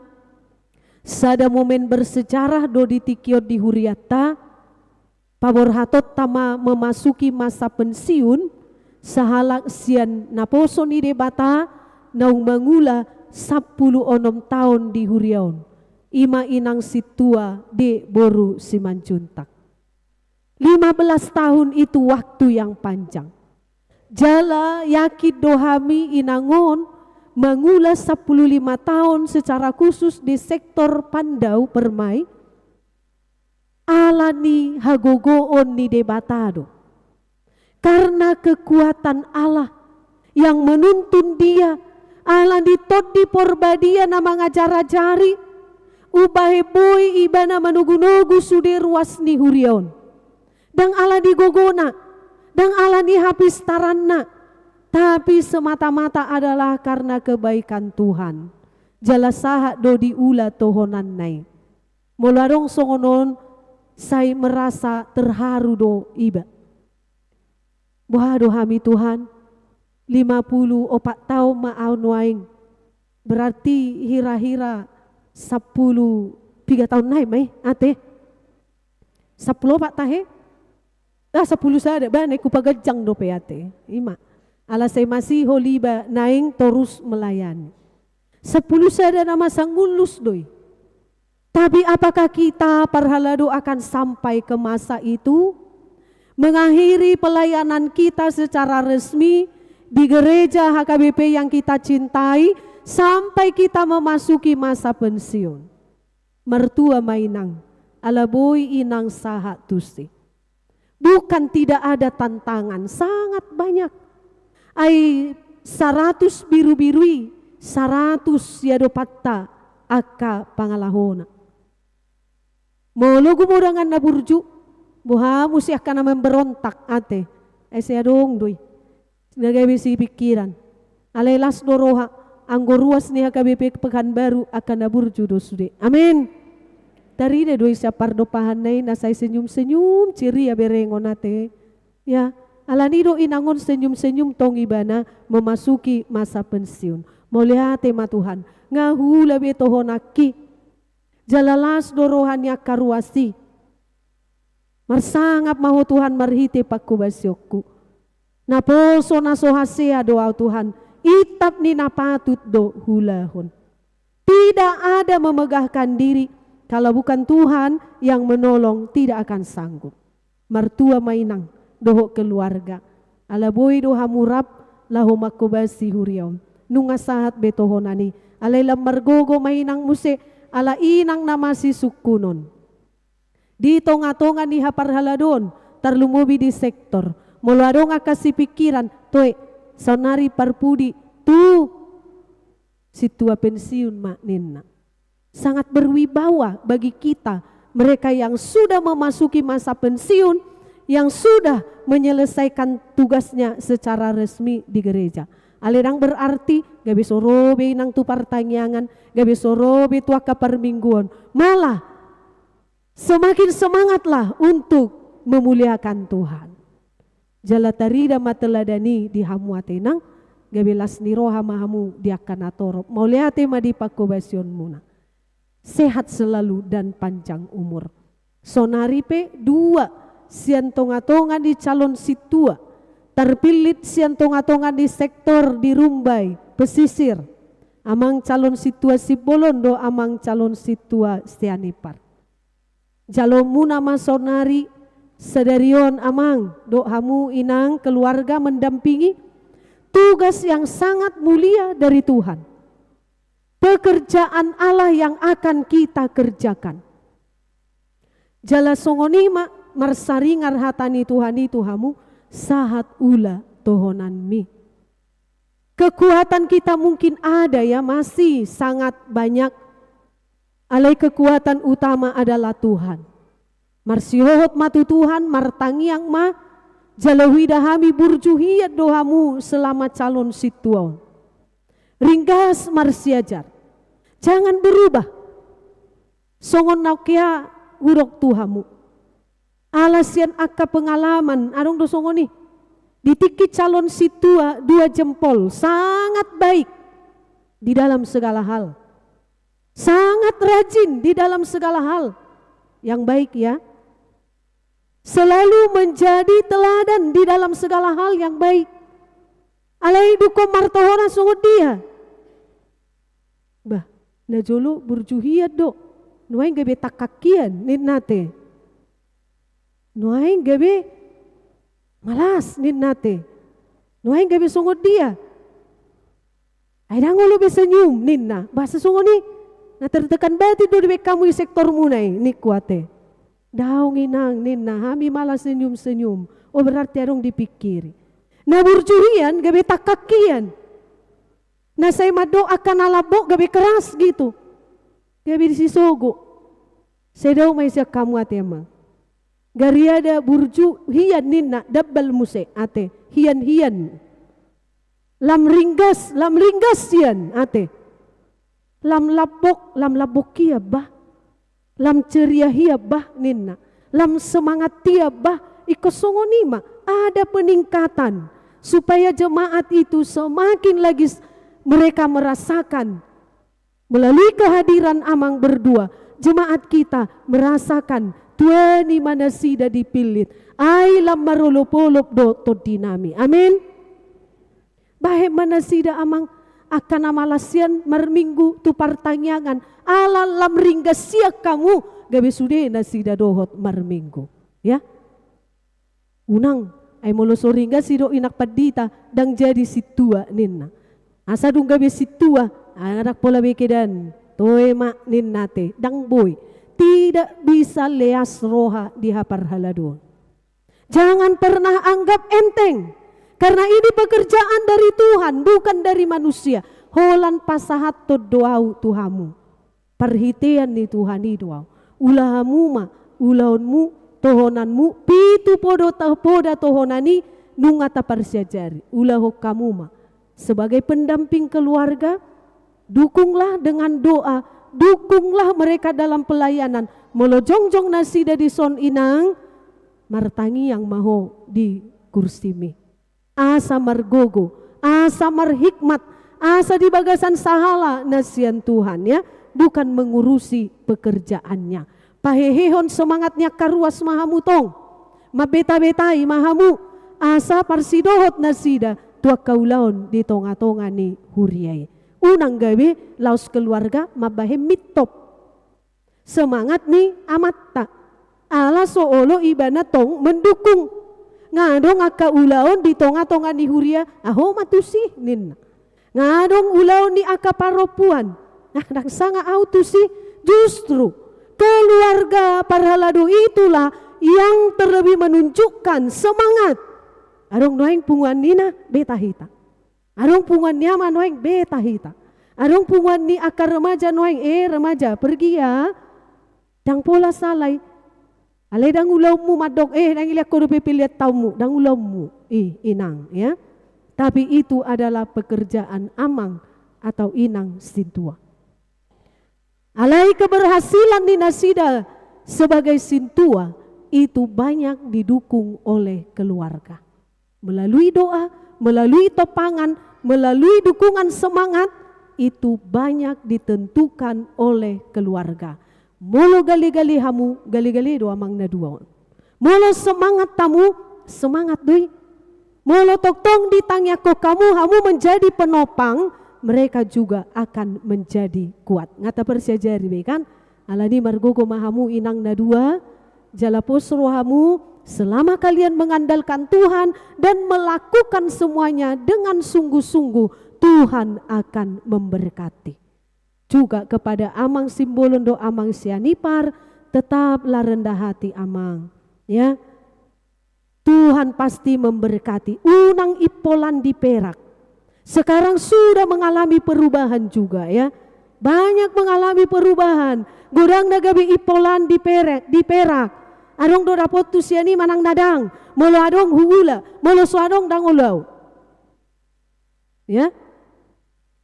sada momen bersejarah do di tingki on di hurianta. Paborhatonta ma memasuki masa pensiun sahalak sian naposo ni Debata naung mangula sampulu onom taon di huria on. I ma inang sintua di boru Simanjuntak. Lima belas tahun itu waktu yang panjang. Jala yakin do hami inang on mangula sampulu lima taon secara khusus di sektor Pandau Permai. Ala ni hagogoon ni Debata do. Karena kekuatan Allah yang menuntun dia, ala ni Tondi Porbadia na mangajar-ajari, umbahen boi ibana manogu-nogu sude ruas ni huria on. Ndang ala ni gogona, ndang ala ni hapistaranna, tapi semata-mata adalah karena kebaikan Tuhan. Jala sahat do diula tohonanna i. Molo adong songon on, sai merasa terharu do iba. Boha do hami Tuhan, lima pulu opat taon ma ahu nuaeng. Berarti hira-hira sampulu piga taon nai ma i, ate? Sampulu opat tahe? Ah, sampulu sada, ba, naeng hupaganjang dope, ate. I ma. Ala sai masihol iba naeng torus melayani. Sampulu sada na masa ngullus do i. Tapi apakah kita parhalado akan sampai ke masa itu? Mengakhiri pelayanan kita secara resmi di gereja H K B P yang kita cintai sampai kita memasuki masa pensiun. Martua ma inang, ala boi inang sahat tusi. Bukan tidak ada tantangan, sangat banyak. Ai saratus birubiru i, saratus i adopanta angka pangalahona. Molo gumodangan na burju, boha muse angka na memberontak, ate. Ai sai adong do i. Na gabe sipingkiran. Alai las do roha, anggo ruas ni H K B P Pekanbaru angka na burju do sude. Amin. Tarida do i sian pardompahanna i na sai senyum-senyum, ceria berengon, ate. Ya, alani do inang on senyum-senyum tong ibana memasuki masa pensiun. Mauliate ma Tuhan. Nga huula be tohonanki. Jala las do roha ni angka ruas i. Marsangap ma Ho Tuhan marhite pangkobasionku. Naposo na so hasea do ahu, Tuhan, itap ni na patut do huulahon. Tidak ada memegahkan diri, kalau bukan Tuhan yang menolong, tidak akan sanggup. Martua ma inang dohot keluarga. Ala boi do hamu rap laho mangkobasi huria on. Nunga sahat be tohonan i. Alai lam margogo ma inang muse, ala inang na masisungkunon. Di tonga-tonga ni haparhaladoon, tarlumobi di sektor. Molo adong angka sipingkiran, toe, saonari parpudi tu sintua pensiun ma ninna. Sangat berwibawa bagi kita, mereka yang sudah memasuki masa pensiun, yang sudah menyelesaikan tugasnya secara resmi di gereja. Alai ndang berarti gabe so ro be inang tu partangiangan, gabe so ro be tu angka parmingguon. Malah, semakin semangatlah untuk memuliakan Tuhan. Jala tarida ma teladan i di hamu ate inang, gabe las ni roha ma hamu di angka natorop. Mauliate ma di pangkobasionmuna. Sehat selalu dan panjang umur. Saonari pe dua sian tonga-tonga ni calon sintua tarpillit sian tonga-tonga ni sektor di Rumbai Pesisir. Amang calon sintua Simbolon dohot amang calon sintua Sianipar. Jaloonmuna ma saonari sadari on amang dohot hamu inang keluarga mendampingi tugas yang sangat mulia dari Tuhan. Pekerjaan Allah yang akan kita kerjakan. Jala songon i ma marsaringar hata ni Tuhan i tu hamu, sahat ula tohonanmi. Kekuatan kita mungkin ada ya, masih sangat banyak. Alai kekuatan utama adalah Tuhan. Marsihohot ma tu Tuhan, martangiang ma, jala huida hami burju hian do hamu selama calon sintua on. Ringgas marsiajar. Jangan berubah. Songon na hea hudok tu hamu. Ala sian angka pengalaman, adong do songon i. Di tingki calon sintua dua jempol, sangat baik di dalam segala hal. Sangat rajin di dalam segala hal. Yang baik ya. Selalu menjadi teladan di dalam segala hal yang baik. Alai dung martohonan songon dia. Bah, najolo burju hian do. Nuaeng gabe tangkang hian, ninna ate. Nuaeng gabe malas, ninna ate. Nuaeng gabe songon dia. Ai ndang olo be senyum, ninna. Bahasa songon i, na tertekan batin do dibaen hamu i sektormuna i, ningku ate. Daong inang, ninna, hami malah senyum-senyum. Oh, berarti adong dipingkiri. Na burju hian, gabe tangkang hian. Na sai mandok angka na lambok, gabe keras gitu. Gabe disisogo. Sai dao ma i sian hamu ate amang. Gariada burju hian ninna, dambal muse ate, hian-hian. Lam ringgas, lam ringgas hian ate. Lam lambok, lam lambok hian bah. Lam ceria hian bah ninna. Lam semangat hian bah. Ingkon songon i ma, ada peningkatan. Supaya jemaat itu semakin lagi s-, mereka merasakan melalui kehadiran amang berdua, jemaat kita merasakan tuani ma nasida dipillit. Ai lam marolop-olop do tondinami. Amin. Bahen ma nasida amang, angka na malas hian marminggu tu partangiangan, ala lam ringgas hian hamu, gabe sude nasida dohot marminggu. Ya. Unang, ai molo so ringgas i do inang pandita, ndang jadi sintua ninna. Asa dung gabe sintua, ai ndang pola be kedan, toe ma ninna ate, ndang boi. Tidak bisa leas roha di haparhaladoon. Jangan pernah anggap enteng. Karena ini pekerjaan dari Tuhan, bukan dari manusia. Holan pasahathon do ahu tu hamu. Parhitean ni Tuhan i do ahu. Ula hamu ma, ulaonmu, tohonanmu, pitu poda ta-, poda tohonan i, nunga taparsiajari. Ulahon hamu ma. Sebagai pendamping keluarga, dukunglah dengan doa, dukunglah mereka dalam pelayanan. Molo jongjong nasida dison inang, martangiang ma ho di kursimi. Asa margogo, asa marhikmat, asa di bagasan sahala na sian Tuhan, ya. bukan mengurusi pekerjaannya. Pahehehon semangat ni angka ruas ma hamu tong. Mambeta-betai ma hamu, asa parsidohot nasida tu angka ulaon di tonga-tonga ni huria i. Unang gabe laos keluarga mambahen mintop semangat ni amanta. Ala so olo ibana tong mendukung. Nga adong angka ulaon di tonga-tonga ni huria, aho ma tusi ninna. Nga adong ulaon ni angka parompuan. Nah, ndang sanga au tusi, justru keluarga parhalado itulah yang terlebih menunjukkan semangat. Adong nuaeng punguan ni na beta hita. Adong punguan ni ama nuaeng beta hita. Adong punguan ni angka remaja nuaeng, eh remaja, pergi ya. Ndang pola sala i. Alai ndang ulaonmu mandok, eh, ndang dilehon ho dope pilihan taonmu, ndang ulaonmu. Ih, inang, ya. Tapi itu adalah pekerjaan amang atau inang sintua. Alai keberhasilan ni nasida sebagai sintua itu banyak didukung oleh keluarga. Melalui doa, melalui topangan, melalui dukungan semangat, itu banyak ditentukan oleh keluarga. Molo gale-gale hamu, gale-gale do amang na dua on. Molo semangat hamu, semangat do i. Molo tongtong ditangiangkon hamu, hamu menjadi penopang, mereka juga akan menjadi kuat. Nga taparsiajari be kan? Alani margogo ma hamu inang na dua, jala pos rohamu, selama kalian mengandalkan Tuhan dan melakukan semuanya dengan sungguh-sungguh, Tuhan akan memberkati. Juga kepada Amang Simbolon dohot Amang Sianipar, tetaplah rendah hati, Amang. Ya. Tuhan pasti memberkati. Unang impolan di Perak. Sekarang sudah mengalami perubahan juga, ya. Banyak mengalami perubahan. Godang na gabe impolan di Perak, di Perak. Adong do dapot tu sian i manang na dang. Molo adong huula, molo so adong ndang olo au. Ya.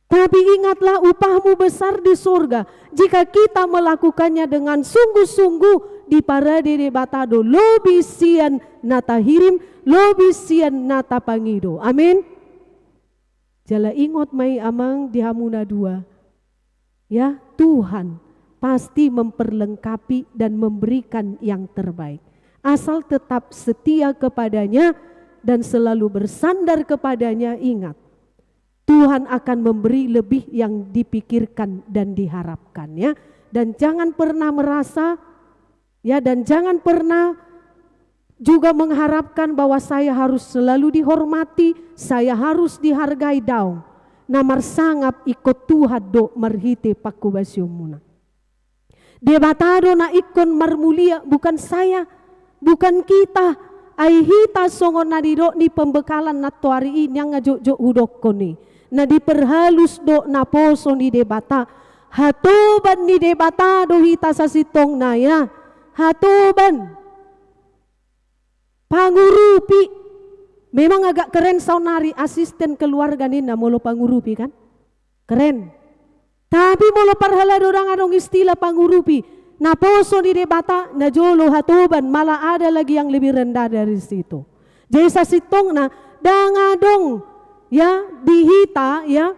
Tapi ingatlah, upahmu besar di surga. Jika kita melakukannya dengan sungguh-sungguh, diparade Debata do lobi sian na tahirim, lobi sian na tapangido. Amin. Jala ingot ma i amang di hamu na dua. Ya, Tuhan pasti memperlengkapi dan memberikan yang terbaik. Asal tetap setia kepada-Nya dan selalu bersandar kepada-Nya, ingat, Tuhan akan memberi lebih yang dipikirkan dan diharapkan, ya. Dan jangan pernah merasa, ya, dan jangan pernah juga mengharapkan bahwa saya harus selalu dihormati, saya harus dihargai, daong. Na marsangap ingkon Tuhan do marhite panghobasionmuna. Debata do na ingkon marmulia, bukan saya, bukan kita. Ai hita songon na nidok ni pembekalan nantoari i, nian nga jotjot hudokkon i. Na diperhalus do naposo ni Debata. Hatoban ni Debata do hita sasintongna, ya. Hatoban. Pangurupi. Memang agak keren saonnari asisten keluarga ninna molo pangurupi, kan? Keren. Tapi molo parhalado ndang adong istilah pangurupi, naposo ni Debata, najolo hatoban, malah ada lagi yang lebih rendah dari situ. Jadi sasintongna, ndang adong, ya, di hita, ya,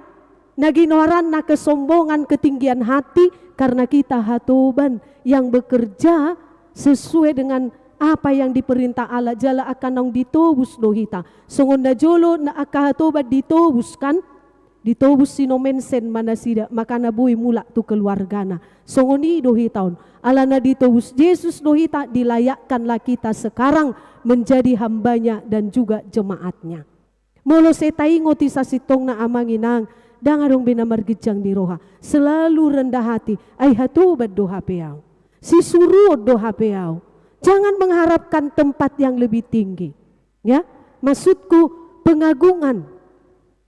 na ginoaranna kesombongan, ketinggian hati, karena kita hatoban yang bekerja sesuai dengan apa yang diperintah Allah, jala angka naung ditobus do hita. Songon najolo na angka hatoban ditobus, kan? Ditobus si Nomensen ma nasida, makana boi mulak tu keluargana. Songon i do hita on. Alana ditobus Jesus do hita, dilayakkanlah kita sekarang menjadi hambanya dan juga jemaatnya. Molo sai taingot i sasintongna amang inang, ndang adong be na marginjang ni roha. Selalu rendah hati, ai hatoban do hape au. Sisuruon do hape au. Jangan mengharapkan tempat yang lebih tinggi. Ya, maksudku pengagungan,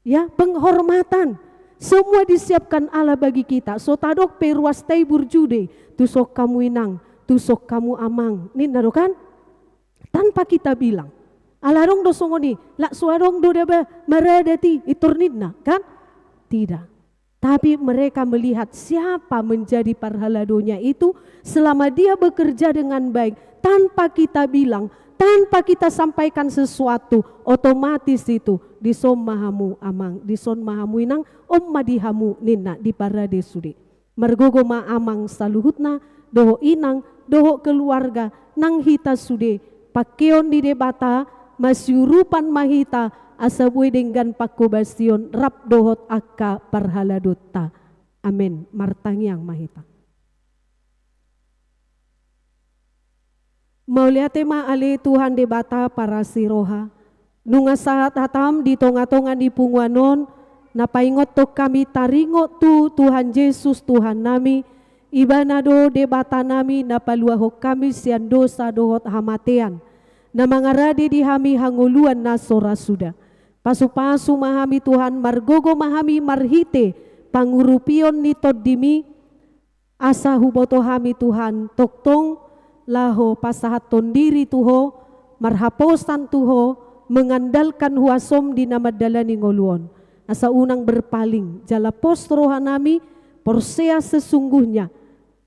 ya, penghormatan. Semua disiapkan Allah bagi kita. So tadok pe ruasta i burju do i, tu son hamu inang, tu son hamu amang. Ninna do kan? Tanpa kita bilang. Ala adong do songon i, lak so adong do daba maradat i, pintor ninna, kan? Tidak. Tapi mereka melihat siapa menjadi parhaladonya itu, selama dia bekerja dengan baik, tanpa kita bilang, tanpa kita sampaikan sesuatu, otomatis itu, dison ma hamu amang, dison ma hamu inang, on ma di hamu ninna, diparade sude. Margogo ma amang saluhutna, dohot inang, dohot keluarga, nang hita sude, pangkeon ni Debata, masiurupan ma hita, asa boi denggan pangkobasion rap dohot angka parhaladonta. Amen. Martangiang ma hita. Mauliate ma ale Tuhan Debata parasi roha, nunga sahat hatam di tonga-tonga ni punguan on, na paingothon hami taringot tu Tuhan Jesus Tuhan nami, Ibana do Debata nami na paluahon hami sian dosa dohot hamatean, na mangarade di hami hangoluan na so ra suda. Pasu-pasu ma hami Tuhan, margogo ma hami marhite pangurupion ni Tondimi, asa huboto hami Tuhan, tongtong laho pasahathon diri tu Ho, marhaposan tu Ho, mengandalkan huasom di na mandalani ngolu on. Asa unang berpaling, jala pos roha nami, porsea sesungguhnya,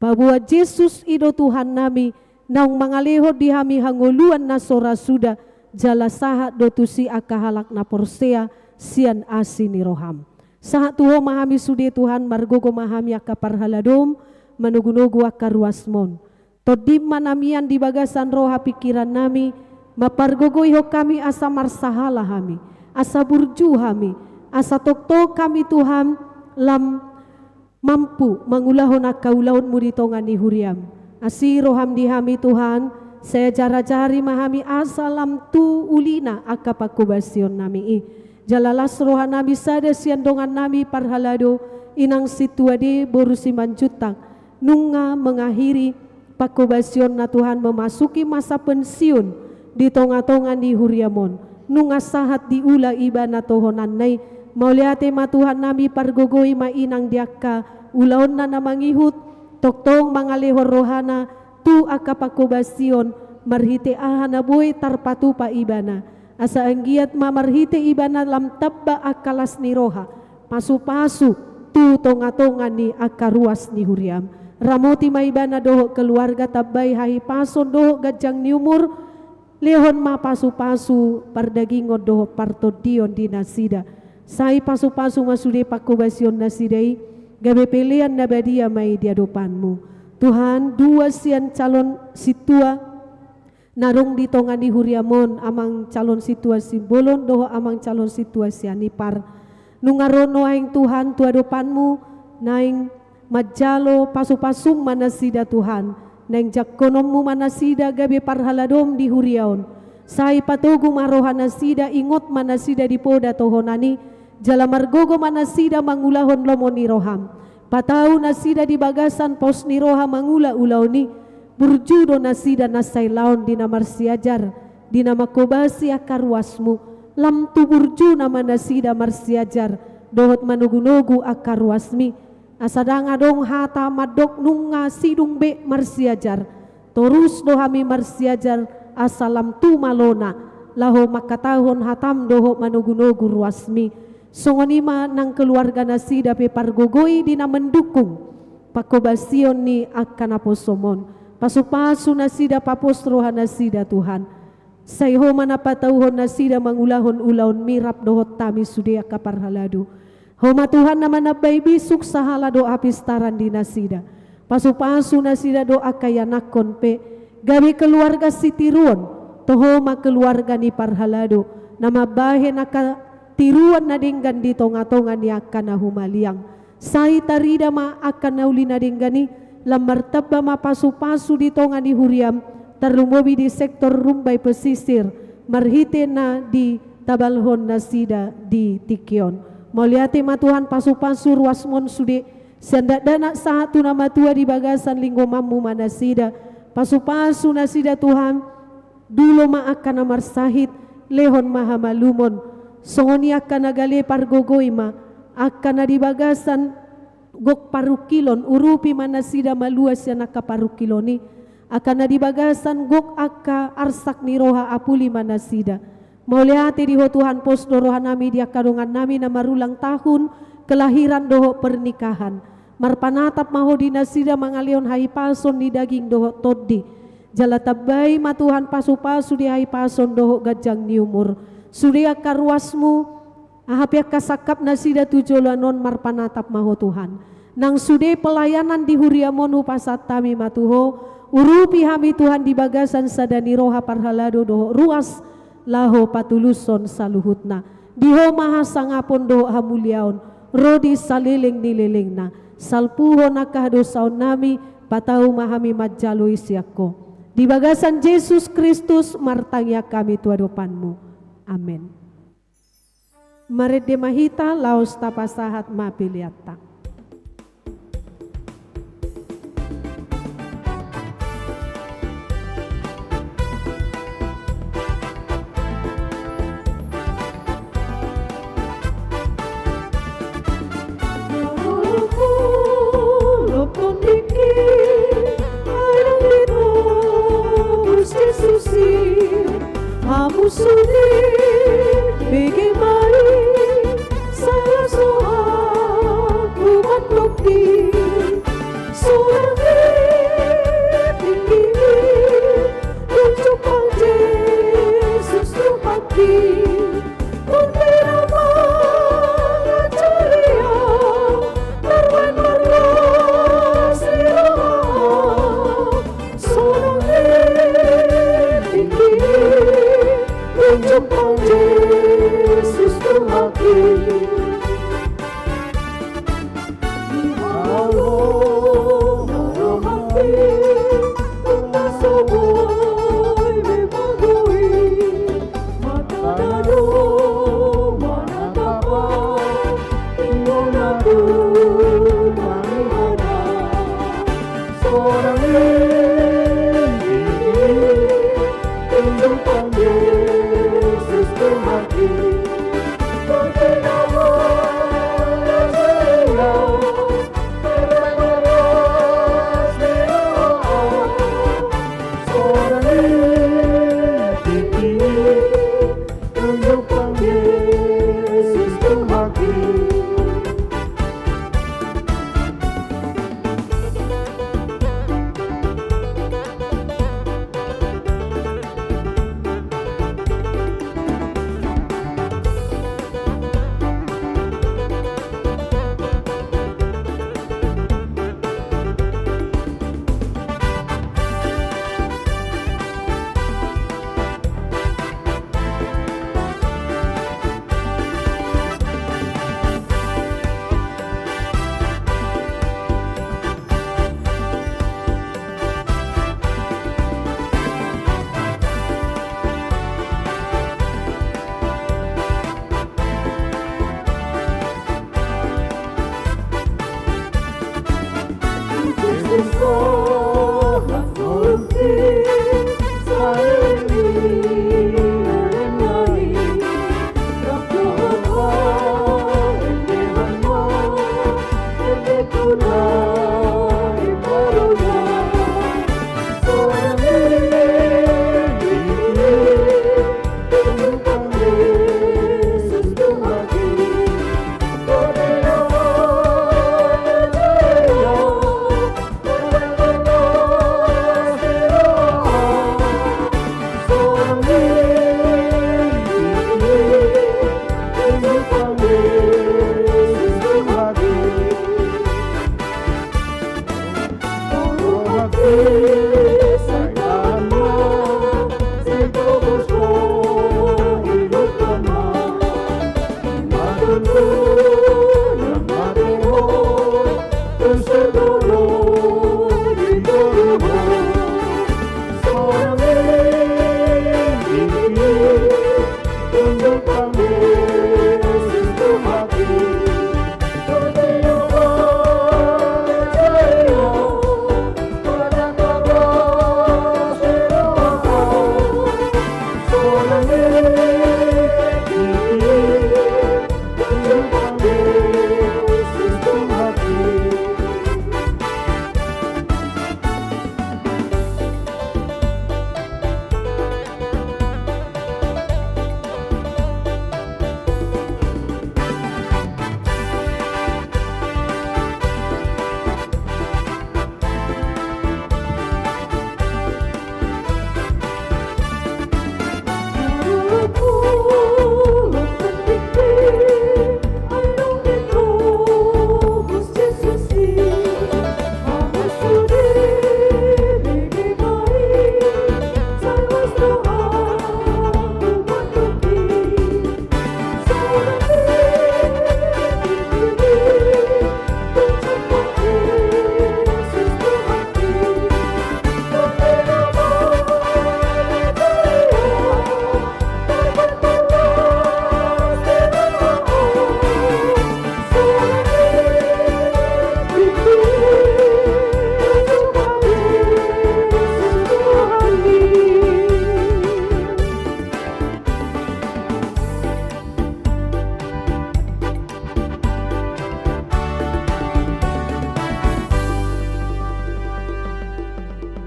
paboa Jesus i do Tuhan nami, naung mangalehon di hami hangoluan na so ra suda, jala sahat do tusi angka halak na porsea sian asi ni roham. Sahat tu Ho ma hami sude Tuhan, margogo ma hami angka parhaladom, manogu-nogu angka ruasmon. Tondim ma na mian di bagasan roha pingkiran nami, mampargogoihon hami asa marsahala hami, asa burju hami, asa tongtong hami Tuhan, lam mampu mangulahon angka ulaonmu di tonga ni huriam. Asi roham di hami Tuhan, sai ajar-ajari ma hami asa lam tu ulina angka pangkobasion nami i. Jala las roha nami sada sian dongan nami parhalado, inang sintua di boru Simanjuntak, nunga mengakhiri pangkobasionna Tuhan memasuki masa pensiun di tonga-tonga ni huriam on. Nunga sahat diula ibana tohonanna i. Mauliate ma Tuhan nami, pargogoi ma inang di angka ulaonna na mangihut, tongtong mangalehon rohana tu angka pangkobasion marhite aha na boi tarpatupa ibana. Asa anggiat ma marhite ibana lam tamba angka las ni roha, pasu-pasu tu tonga-tonga ni angka ruas ni huriam. Ramoti ma ibana dohot keluarga, tambai hahipason dohot ganjang ni umur, lehon ma pasu-pasu pardagingon dohot partondion di nasida. Sai pasu-pasu ma sude pangkobasion nasida i, gabe pelean na badia ma i di adopanmu. Tuhan, dua sian calon sintua na adong di tonga ni huriam on, amang calon sintua Simbolon dohot amang calon sintua Sianipar. Nunga ro nuaeng Tuhan tu adopanmu, naeng manjalo pasu-pasum ma nasida Tuhan, naeng jangkononmu ma nasida gabe parhaladom di huria on. Sai patogu ma roha nasida, ingot ma nasida di poda tohonan i, jala margogo ma nasida mangulahon lomo ni roham. Patau nasida di bagasan pos ni roha mangula ulaon i, burju do nasida na sailaon di na marsiajar, di na mangkobasi angka ruasmu, lam tu burjuna ma nasida marsiajar, dohot manogu-nogu angka ruasmi, asa ndang adong hata mandok nunga sidung be marsiajar, torus do hami marsiajar asa lam tu malona, laho mangkatahon hatam dohot manogu-nogu ruasmi. Songon i ma nang keluarga nasida pe pargogoi di na mendukung pangkobasion ni angka naposom on. Pasu-pasu nasida, papos roha nasida Tuhan. Sai Ho ma na patauhon nasida mangulahon ulaonmi rap dohot hami sude angka parhalado. Ho ma Tuhan na manambai bisuk sahala dohot hapistaran di nasida. Pasu-pasu nasida dohot angka ianakhon pe, gabe keluarga sitiruon, toho ma keluarga ni parhalado, na mambahen angka tiruan na denggan di tonga-tonga ni angka na humaliang. Sai tarida ma angka na uli na denggan i, lam martamba ma pasu-pasu di tonga ni huriam, tarlumobi di sektor Rumbai Pesisir, marhite na ditabalhon nasida di tingki on. Mauliate ma Tuhan, pasu-pasu ruasmon sude, sian dakdanak sahat tu na matua di bagasan linggomanmu ma nasida. Pasu-pasu nasida Tuhan, dulo ma angka na marsahit, lehon ma hamalumon. Songon i angka na gale, pargogoi ma, angka na di bagasan gok parungkilon, urupi ma nasida malua sian angka parungkilon i. Angka na di bagasan gok angka arsak ni roha, apuli ma nasida. Mauliate di Ho Tuhan, pos do roha nami di angka dongan nami na marulang tahun kelahiran dohot pernikahan. Marpanatap ma Ho di nasida mangalehon hahipason ni daging dohot tondi. Jala tambai ma Tuhan pasu-pasu di hahipason dohot ganjang ni umur sude angka ruasmu, aha pe angka sangkap nasida tu joloan on, marpanatap ma Ho Tuhan. Nang sude pelayanan di huriam on hupasahat hami ma tu Ho, urupi hami Tuhan di bagasan sada ni roha parhalado dohot ruas, laho patulushon saluhutna. Di Ho ma hasangapon dohot hamuliaon, ro di saleleng ni lelengna. Salpu Ho angka hadosaonnami, patau ma hami manjalo i sian Ho. Di bagasan Jesus Kristus martangiang hami tu adopanMu. Amen. Marende ma hita laos tapasahat ma peleanta. Hamu sude bege ma i, sala so ahu mandok di, sonang i tingki i, unjuk Tuhan Jesus Tuhanki. Tondina ma na jala i, marmain marlas ni roha. Sonang i tingki i, unjuk ma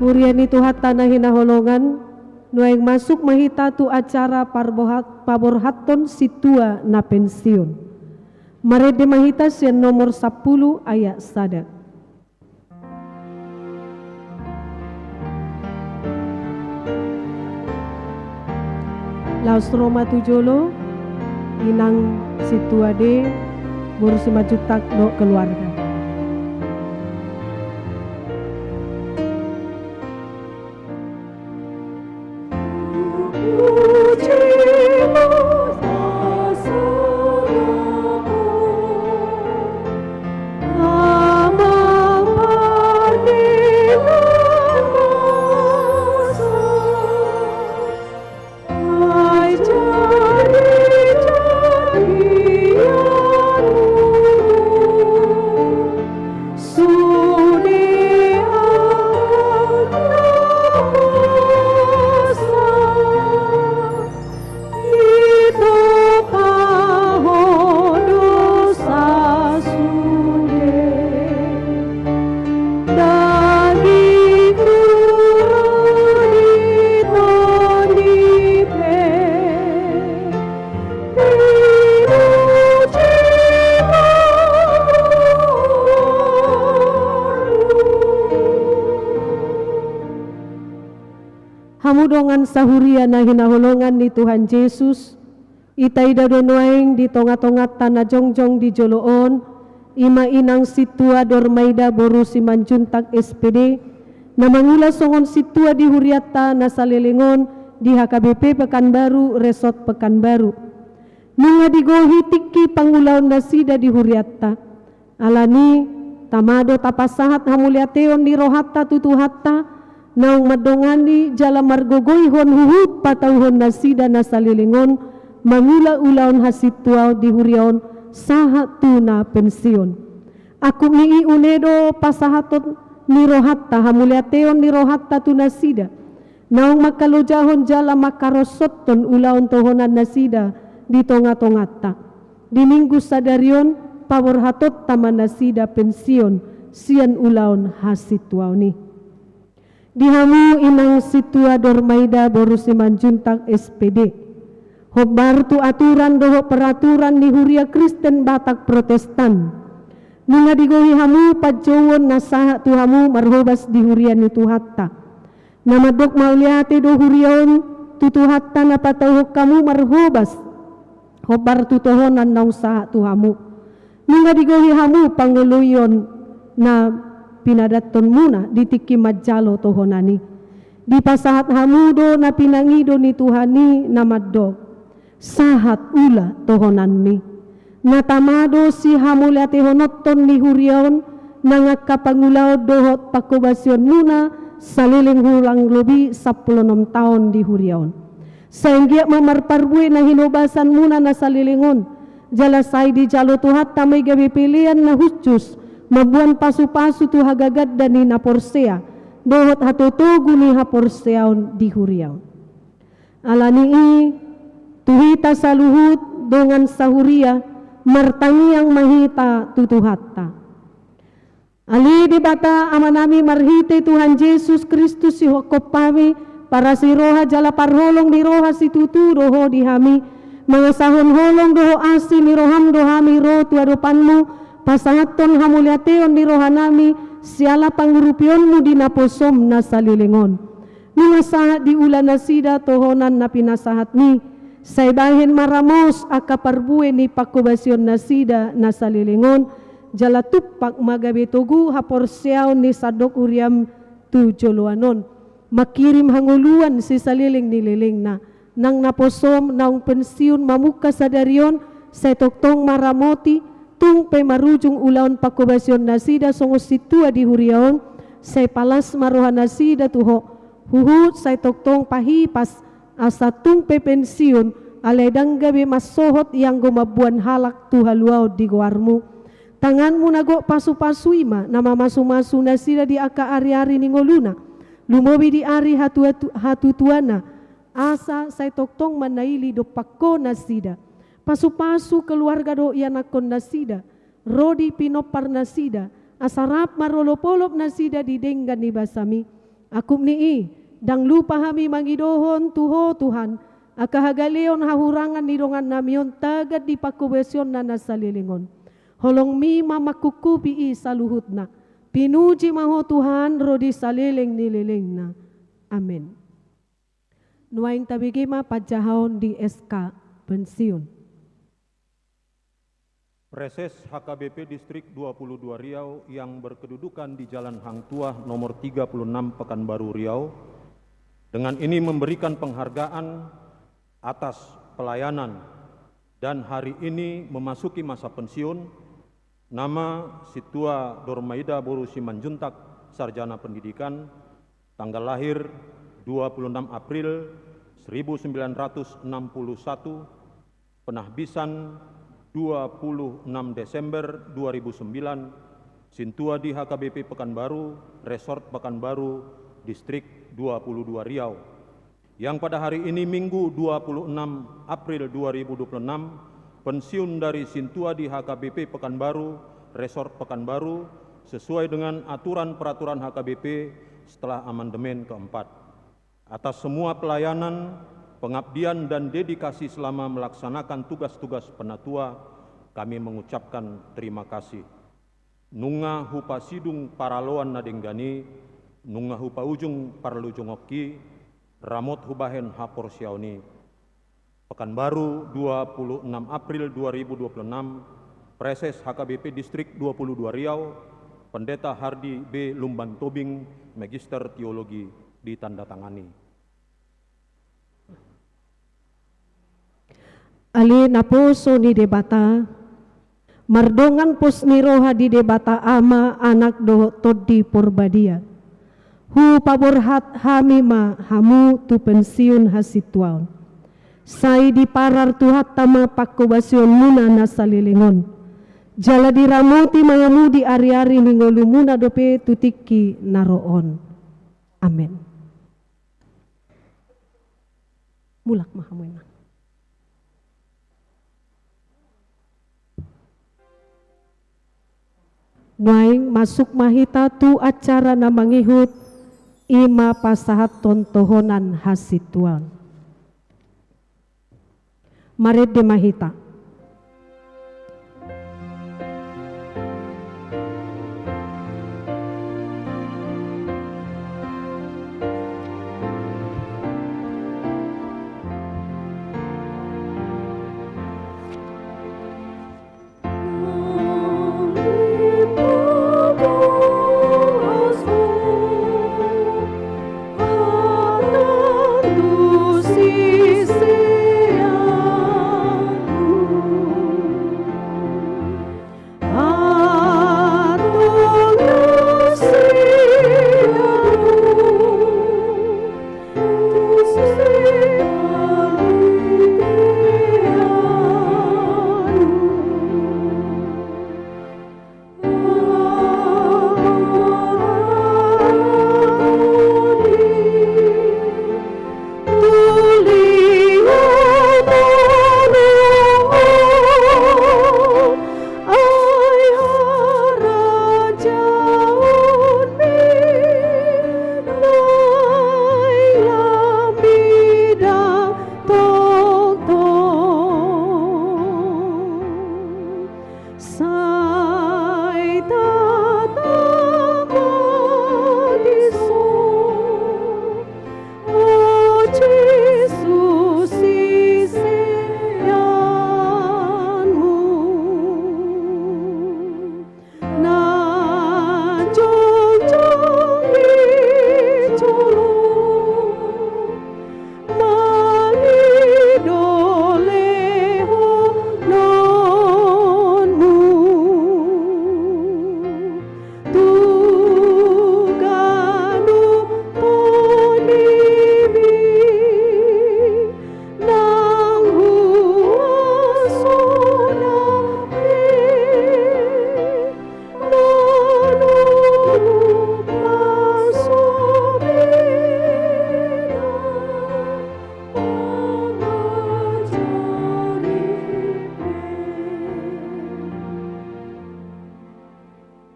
Huria ni Tuhanta na hinaholongan, nuaeng masuk ma hita tu acara parbohat-, paborhathon sintua na pensiun. Marende ma hita sian nomor sampulu ayat sada. Laos ro ma tu jolo, inang sintua D, boru Simanjuntak dohot keluarga. Hamu dongan sahuria na hinaholongan ni Tuhan Jesus, i taida do nuaeng di tonga-tonganta na jongjong di jolo on, i ma inang sintua Dormaida boru Simanjuntak S P D, na mangula songon sintua di hurianta na saleleng on di H K B P Pekanbaru, Resort Pekanbaru. Nunga digohi tingki pangulaonnasida di hurianta. Alani, tama do tapasahat hamuliateon ni rohanta tu Tuhanta, naung mandongani jala margogoihon huhut patauhonnasida na saleleng on mangula ulaon hasintuaon di huria on sahat tu na pensiun. Angkup ni i une do pasahaton ni rohanta, hamuliateon ni rohanta tu nasida, naung mangkalojahon jala mangkaroshonhon ulaon tohonannasida di tonga-tonganta. Di Minggu sadari on, paborhatonta ma nasida pensiun sian ulaon hasintuaon i. Di hamu inang sintua Dormaida boru Simanjuntak S P D, hombar tu aturan dohot peraturan ni Huria Kristen Batak Protestan, nunga digohi hamu panjouon na sahat tu hamu marhobas di huria ni Tuhanta. Na mandok mauliate do huria on tu Tuhanta na patauhon hamu marhobas hombar tu tohonan naung sahat tu hamu. Nunga digohi hamu pangoloion na pinadanhonmuna di tingki manjalo tohonan i. Dipasahat hamu do na pinangido ni Tuhan i na mandok: Sahat ula tohonanmi. Na tama do sihamuliatehononhon ni huria on nang angka pangulaon dohot panghobasionmuna saleleng hurang lobi sampulu onom taon di huria on. Sai anggiat ma marparbue na hinobasanmuna na saleleng on, jala sai dijalo Tuhanta ma i gabe pelean na hushus mamboan pasu-pasu tu hagagadon ni na porsea dohot hatotogu ni haporseaon di huria on. Alani i, tu hita saluhut dongan sahuria, martangiang ma hita tu Tuhanta. Ale Debata Amanami, marhite Tuhan Jesus Kristus, sihophopmi, parasi roha jala parholong ni roha situtu do Ho di hami, mangasahon holong dohot asi ni roham do hami ro tu adopanmu, pasahathon hamuliateon ni rohanami siala pangurupionmu di naposom na saleleng on. Nunga sahat diula nasida tohonan na pinasahatmi, sai bahen ma ramos angka parbue ni panghobasion nasida na saleleng on, jala tumpak ma gabe togu haporseaon ni sandok huriam tu joloan on, mangkirim hangoluan sisaleleng ni lelengna. Nang naposom naung pensiun mamungka sadari on, sai tongtong ma ramoti, tung pe marujung ulaon panghobasion nasida songon sintua di huria on, sai palas ma roha nasida tu Ho, huhut sai tongtong pahipas, asa tung pe pensiun, alai ndang gabe mansohot ianggo mamboan halak tu haluaon di goarmu. Tanganmu na gok pasu-pasu i ma na mamasu-masu nasida di angka ari-ari ni ngoluna, lumobi di ari hatu-, hatutuana, asa sai tongtong ma na ili dompak Ho nasida. Pasu-pasu keluarga dohot ianakhon nasida, ro di pinompar nasida, asa rap marolop-olop nasida di denggan ni basami. Angkup ni i, ndang lupa hami mangidohon tu Ho Tuhan, angka hagaleon hahurangan ni dongannami on tagan di pangkobasionna na saleleng on. HolongMi ma mangkungkupi i saluhutna. Pinuji ma Ho Tuhan ro di saleleng ni lelengna. Amen. Nuaeng tabege ma panjahaon di S K pensiun. Preses H K B P Distrik dua puluh dua Riau yang berkedudukan di Jalan Hang Tuah nomor tiga puluh enam Pekanbaru Riau, dengan ini memberikan penghargaan atas pelayanan dan hari ini memasuki masa pensiun, nama Sintua Dormaida boru Simanjuntak, sarjana pendidikan, tanggal lahir dua puluh enam April seribu sembilan ratus enam puluh satu, penahbisan dua puluh enam Desember dua ribu sembilan, sintua di H K B P Pekanbaru, Resort Pekanbaru, Distrik dua puluh dua Riau, yang pada hari ini, Minggu, dua puluh enam April dua ribu dua puluh enam, pensiun dari sintua di H K B P Pekanbaru, Resort Pekanbaru, sesuai dengan aturan peraturan H K B P setelah amandemen keempat. Atas semua pelayanan, pengabdian, dan dedikasi selama melaksanakan tugas-tugas penatua, kami mengucapkan terima kasih. Nunga hupasidung paraloan na denggan i, nunga hupaujung parlujungonki, ramot hubahen haporseaon i. Pekanbaru, dua puluh enam April dua ribu dua puluh enam, Preses H K B P Distrik dua puluh dua Riau, Pendeta Hardi B Lumban Tobing, Magister Teologi, ditandatangani. Ale naposo ni Debata, mardongan pos ni roha di Debata Ama, Anak dohot Tondi Porbadia, hupaborhat hami ma hamu tu pensiun hasintuaon. Sai diparar Tuhanta ma pangkobasionmuna na saleleng on. Jala diramoti ma hamu di ariari ni ngolumuna dope tu tingki na ro on. Amen. Mulak ma hamu, Inang. Nuaeng masuk ma hita tu acara na mangihut, i ma pasahathon tohonan hasintuaon. Marende ma hita. Sai tatap ma dison, o Jesus, siseanmu. Na jongjong di jolo mangido lehononmu tu ganup tondimi nang huasona be.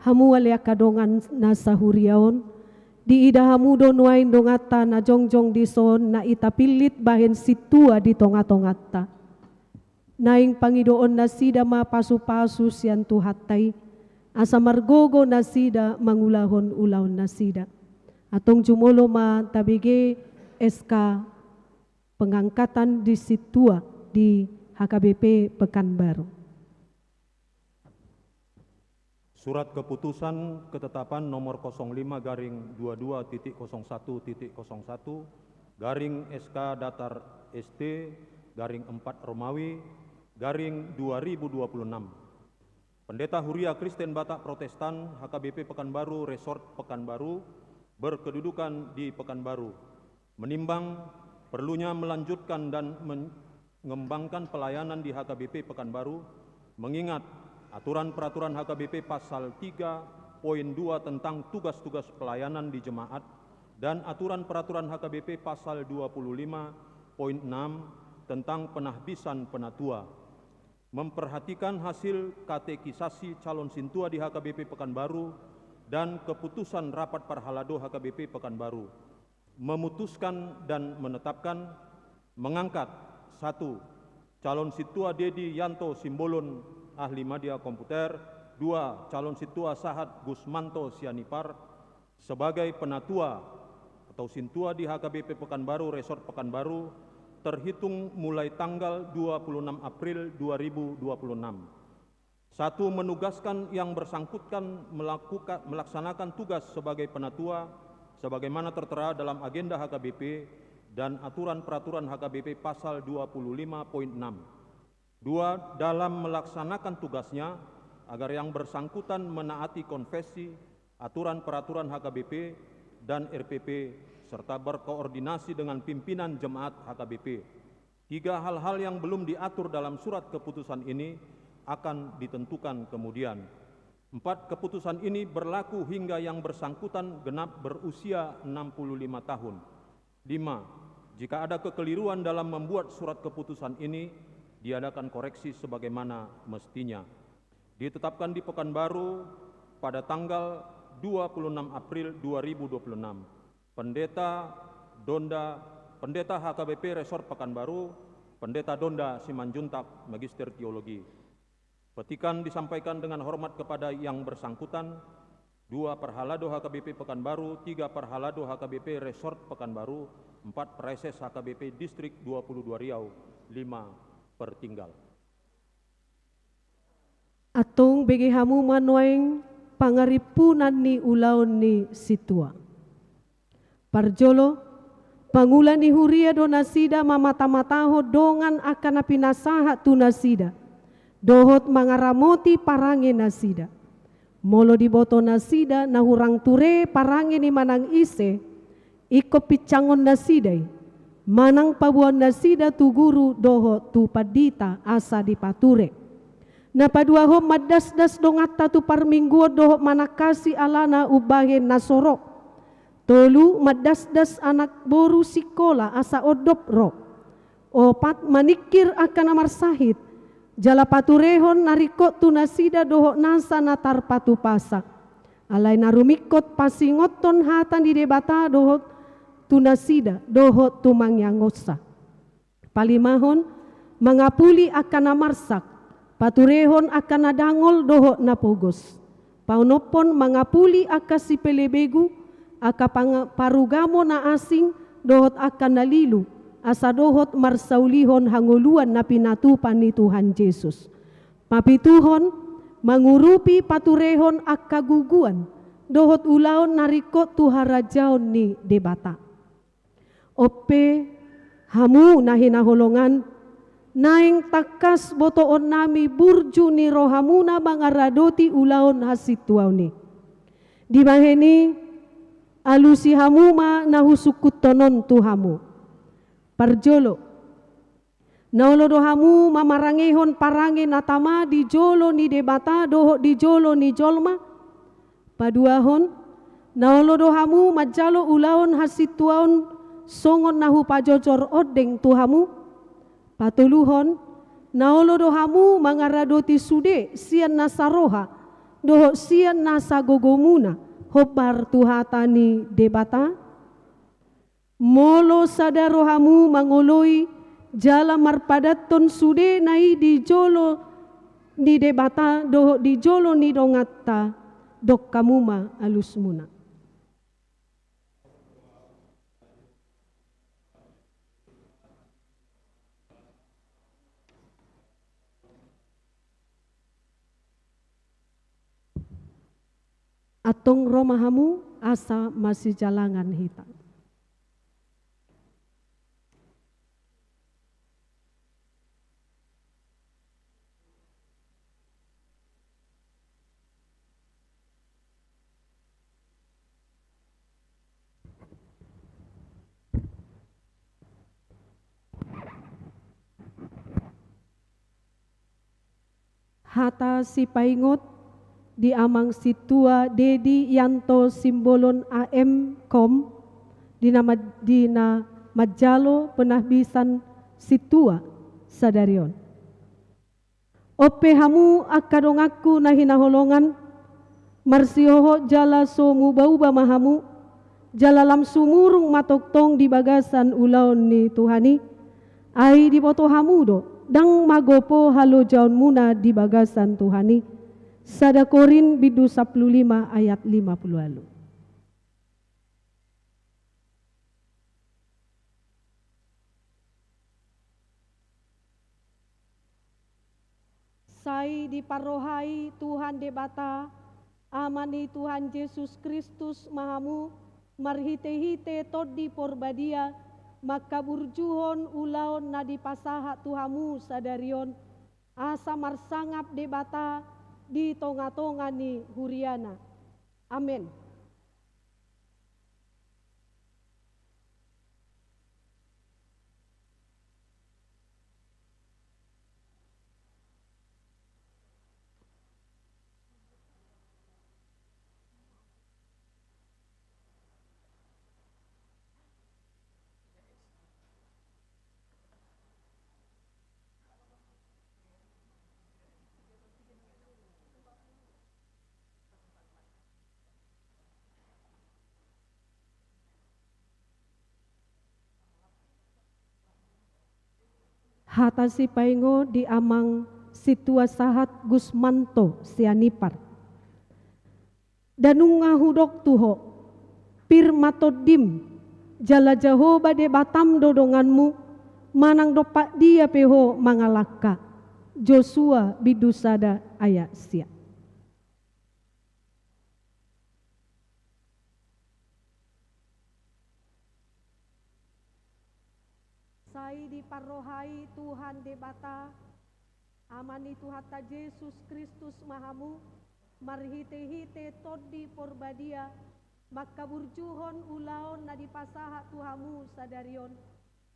Hamu ale angka dongan na sahuria on, Diida hamu do nuaeng donganta na jongjong dison na i tapillit bahen sintua di tongatonganta. Naeng pangidoon nasida ma pasupasu sian Tuhanta i, asa margogo nasida mangulahon ulaon nasida. Antong jumolo ma tabege S K pengangkatan di sintua di H K B P Pekanbaru. Surat Keputusan Ketetapan nomor kosong lima garing dua dua titik kosong satu titik kosong satu garing S K datar S T garing empat Romawi garing dua ribu dua puluh enam. Pendeta Huria Kristen Batak Protestan H K B P Pekanbaru Resort Pekanbaru berkedudukan di Pekanbaru menimbang perlunya melanjutkan dan mengembangkan pelayanan di H K B P Pekanbaru, mengingat aturan peraturan H K B P pasal tiga poin dua tentang tugas-tugas pelayanan di jemaat dan aturan peraturan H K B P pasal dua puluh lima poin enam tentang penahbisan penatua. Memperhatikan hasil katekisasi calon sintua di H K B P Pekanbaru dan keputusan rapat parhalado H K B P Pekanbaru. Memutuskan dan menetapkan, mengangkat: satu, calon sintua Dedi Yanto Simbolon, ahli media komputer. Dua, calon sintua Sahat Gusmanto Sianipar sebagai penatua atau sintua di H K B P Pekanbaru Resort Pekanbaru terhitung mulai tanggal dua puluh enam April dua ribu dua puluh enam. Satu, menugaskan yang bersangkutan melakukan, melaksanakan tugas sebagai penatua sebagaimana tertera dalam agenda H K B P dan aturan peraturan H K B P pasal dua puluh lima poin enam. Dua, dalam melaksanakan tugasnya agar yang bersangkutan menaati konvensi, aturan peraturan H K B P dan R P P serta berkoordinasi dengan pimpinan jemaat H K B P. Tiga, hal-hal yang belum diatur dalam surat keputusan ini akan ditentukan kemudian. Empat, keputusan ini berlaku hingga yang bersangkutan genap berusia enam puluh lima tahun. Lima, jika ada kekeliruan dalam membuat surat keputusan ini, diadakan koreksi sebagaimana mestinya. Ditetapkan di Pekanbaru pada tanggal dua puluh enam April dua ribu dua puluh enam. Pendeta Donda, Pendeta H K B P Resort Pekanbaru, Pendeta Donda Simanjuntak, Magister Teologi. Petikan disampaikan dengan hormat kepada yang bersangkutan, dua, Parhalado H K B P Pekanbaru, tiga, Parhalado H K B P Resort Pekanbaru, empat, Praeses H K B P Distrik dua puluh dua Riau, lima, Pertinggal. Antong bege hamu ma nuaeng pangarimpunan ni ulaon ni sintua. Parjolo, pangula ni huria do nasida mamatamatahon dongan angka na pinasahat tu nasida, dohot mangaramoti parange nasida. Molo diboto nasida na hurang ture parange ni manang ise, ingkon pincangon nasida i, manang paboaon nasida tu guru dohot tu pandita asa dipature. Na paduahon, mandasdas donganta tu parmingguon dohot manangkasi alana umbahen na so ro. Tolu, mandasdas anak boru sikola asa ondop ro. Opat, maningkir angka na marsahit, jala paturehon na ringkot tu nasida dohot nasa na tarpatupasa. Alai na rumingkot pasingothon hata ni Debata dohot tu nasida dohot tu mangiangonsa. Palimahon, mangapuli angka na marsak, paturehon angka na dangol dohot na pogos. Paonomhon, mangapuli angka sipelebegu, angka panga-, parugamo na asing dohot angka na lilu, asa dohot marsaulihon hangoluan na pinatupa ni Tuhan Jesus. Papituhon, mangurupi paturehon angka guguan dohot ulaon na ringkot tu harajaon ni Debata. On pe, hamu na hinaholongan, naeng tangkas botoonnami burju ni rohamuna mangaradoti ulaon hasintuaon i. Dibahen i, alusi hamu ma na husungkunhon on tu hamu. Parjolo, na olo do hamu mamarangehon parange na tama di jolo ni Debata dohot di jolo ni jolma? Paduahon, na olo do hamu manjalo ulaon hasintuaon songon na hupajojor ondeng tu hamu? Patoluhon, na olo do hamu mangaradoti sude sian nasa roha dohot sian nasa gogomuna, Hombar tu hata ni Debata. Molo sada rohamu mangoloi jala marpadathon sudena i di jolo ni Debata dohot di jolo ni donganta, dok hamu ma alusmuna. Antong ro ma hamu asa masijalangan hita. Hata sipaingot di Amang Sintua Dedi Yanto Simbolon A M Kom, di na ma-, di na manjalo penahbisan sintua sadari on. On pe hamu angka donganku na hinaholongan, marsihohot jala so muba-uba ma hamu, jala lam sumurung ma tongtong di bagasan ulaon ni Tuhan i. Ai diboto hamu do, ndang magopo halojaonmuna di bagasan Tuhan i. Sada Korint bindu sampulu lima ayat lima pulu ualu. Sai diparrohai Tuhan Debata, Ama ni Tuhan Jesus Kristus ma hamu, marhite-hite Tondi Porbadia, mangkaburjuhon ulaon na dipasahat tu hamu sadari on, asa marsangap Debata di tonga-tonga ni huriana. Amen. Hata sipaingot di Amang Sintua Sahat Gusmanto Sianipar. Nda nunga hudok tu ho, pir ma tondim, jala Jahowa Debatam do donganmu, manang dompak dia pe ho mangalangka. Josua bindu sada ayat sia. Sai diparrohai Tuhan Debata, Ama ni Tuhanta Jesus Kristus ma hamu, marhite-hite Tondi Porbadia, mangkaburjuhon ulaon na dipasahat tu hamu sadari on,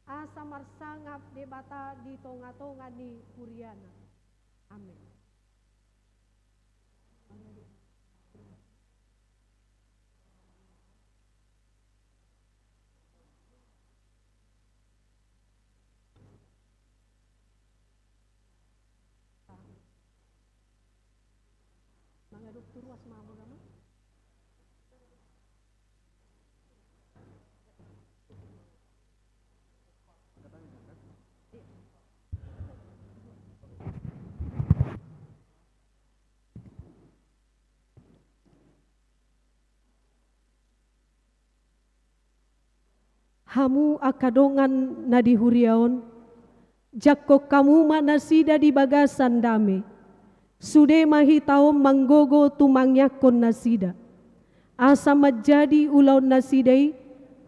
asa marsangap Debata di tonga-tonga ni huriana. Amen. Hamu angka dongan na di huria on, jangkon hamu ma nasida di bagasan dame. Sude ma hita on manggogo tumangiangkon nasida, asa manjadi ulaon nasida i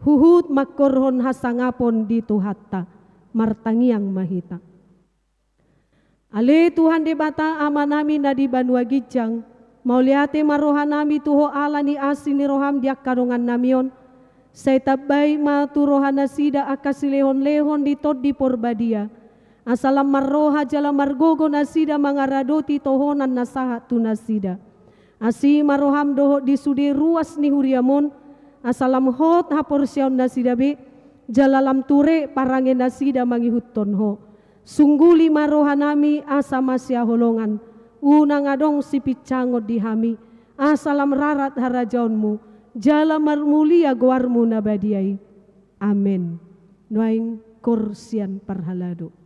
huhut mangkorhon hasangapon di Tuhanta. Martangiang ma hita. Ale Tuhan Debata Amanami na di banua ginjang, mauliate ma rohanami tu Ho ala ni asi ni roham di angka dongannami on. Sai tambai ma tu rohanasida angka silehon-lehon ni Tondi Porbadia, asa lam marroha jala margogo nasida mangaradoti tohonan na sahat tu nasida. Asi ma roham dohot di sude ruas ni huriam on, asa lam hot haporseaonnasida be, jala lam ture parangenasida mangihuthon Ho. Sungguli ma rohanami asa masihaholongan, unang adong sipinsangon di hami, asa lam rarat harajaonmu, jala marmulia goarmu na badia i. Amen. Nuaeng koor sian parhalado.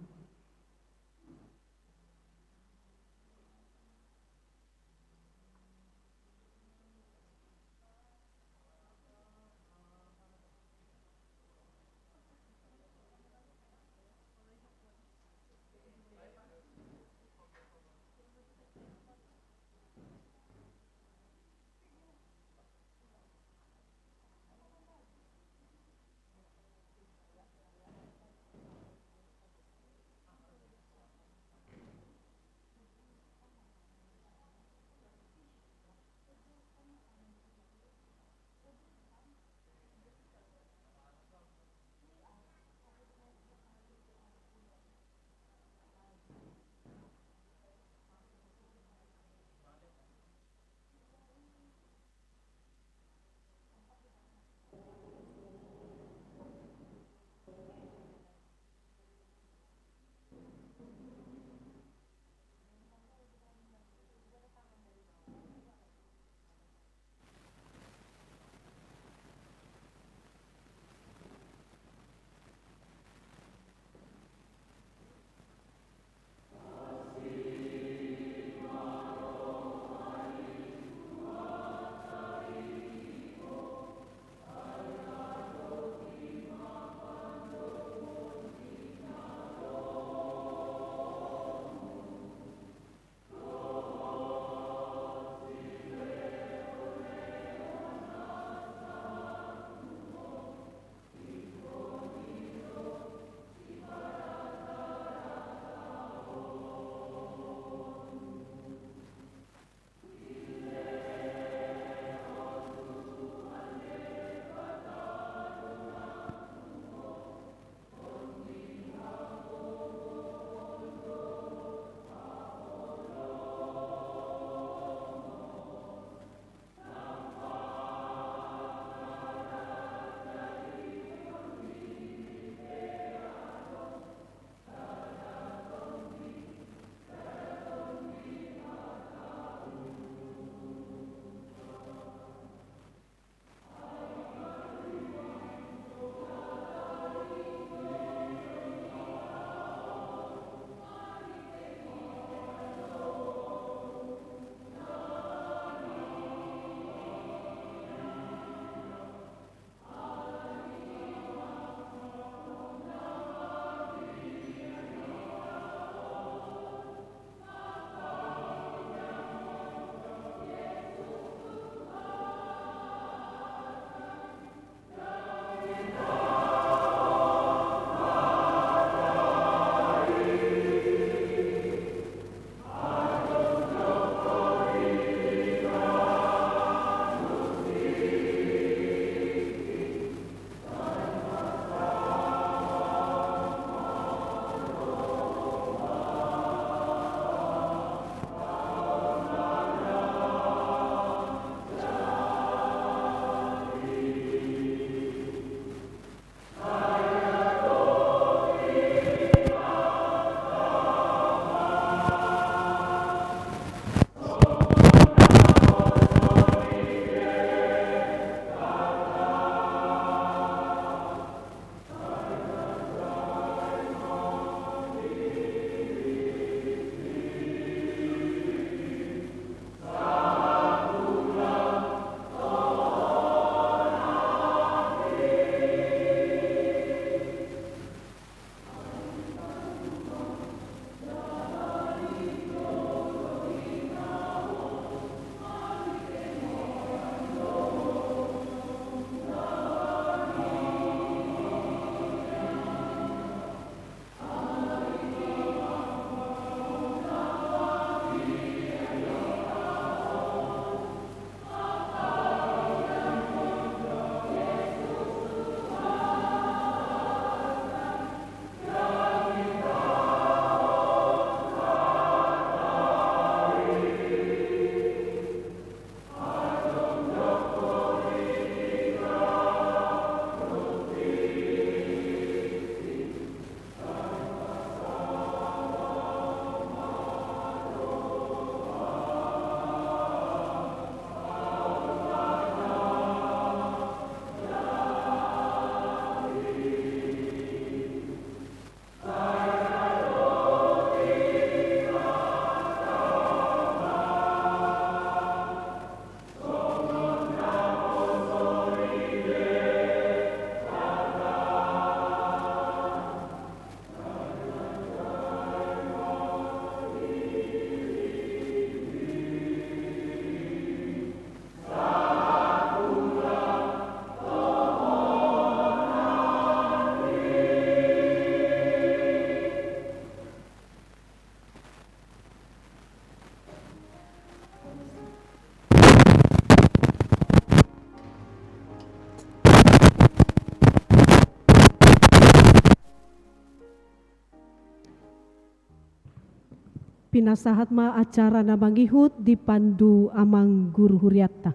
Pinasahat ma acara na mangihut dipandu amang guru hurianta.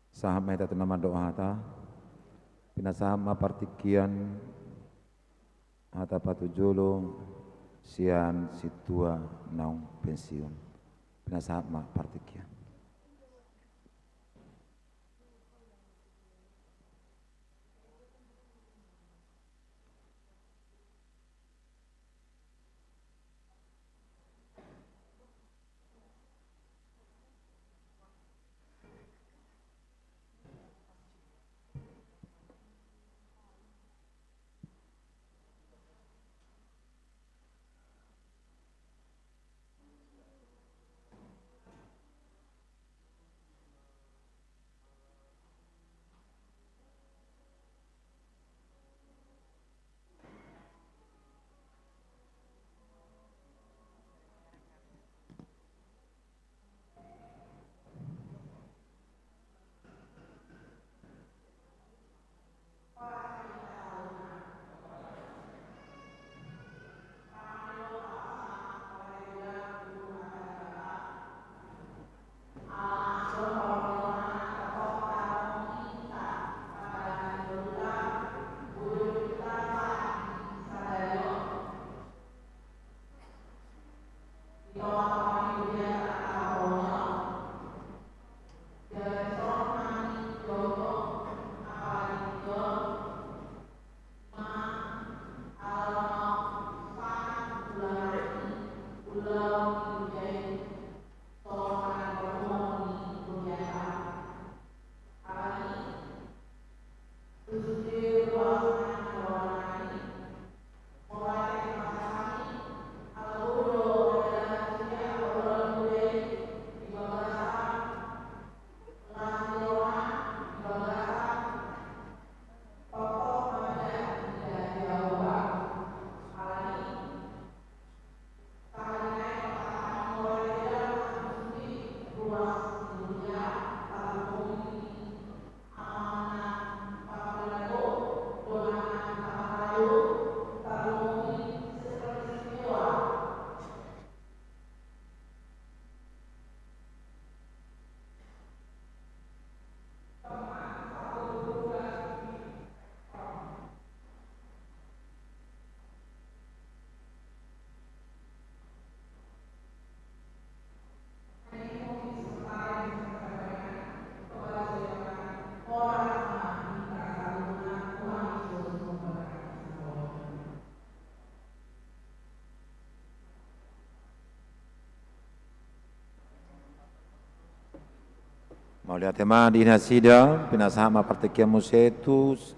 Sahat ma hita tu na mandok hata. Pinasahat ma partingkian hata patujolo sian sintua naung pensiun. Pinasahat ma partingkian. Mauliate ma di nasida, pinasahat ma partingkian muse tu s-,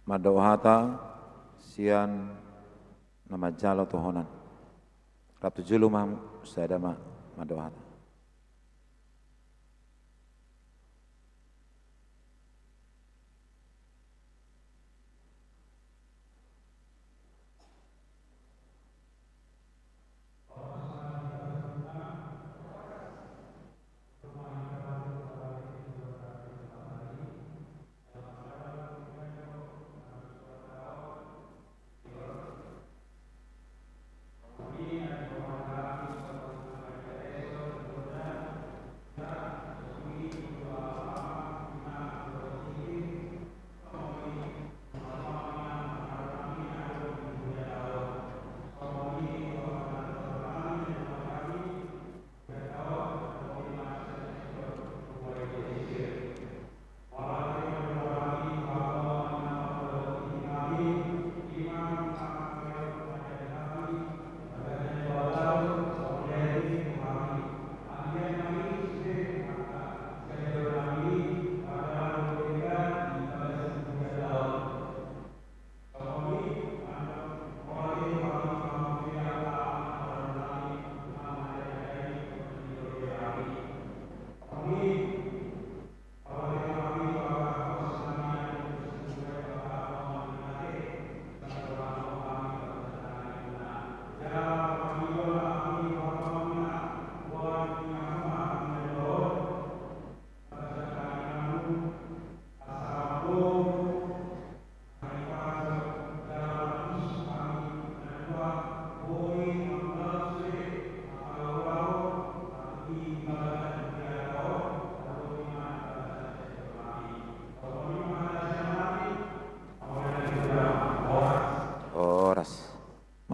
mandok hata sian na manjalo tohonan. Rap tu jolo ma sada ma mandok hata.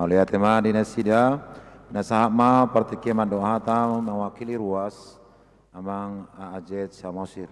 Mauliate ma di nasida. Pinasahat ma partingkian mandok hata mewakili ruas, Amang A A Z Samosir.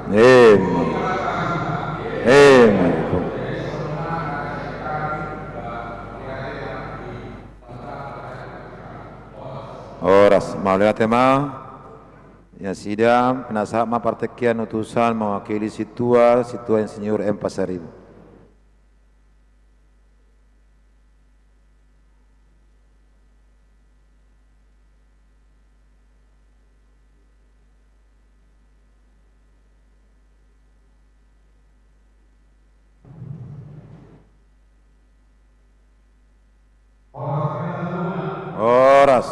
Amen. Amen. Horas, mauliate ma. Ia nasida, pinasahat ma partingkian utusan mewakili sintua, Sintua Insinyur M Pasaribu. Horas.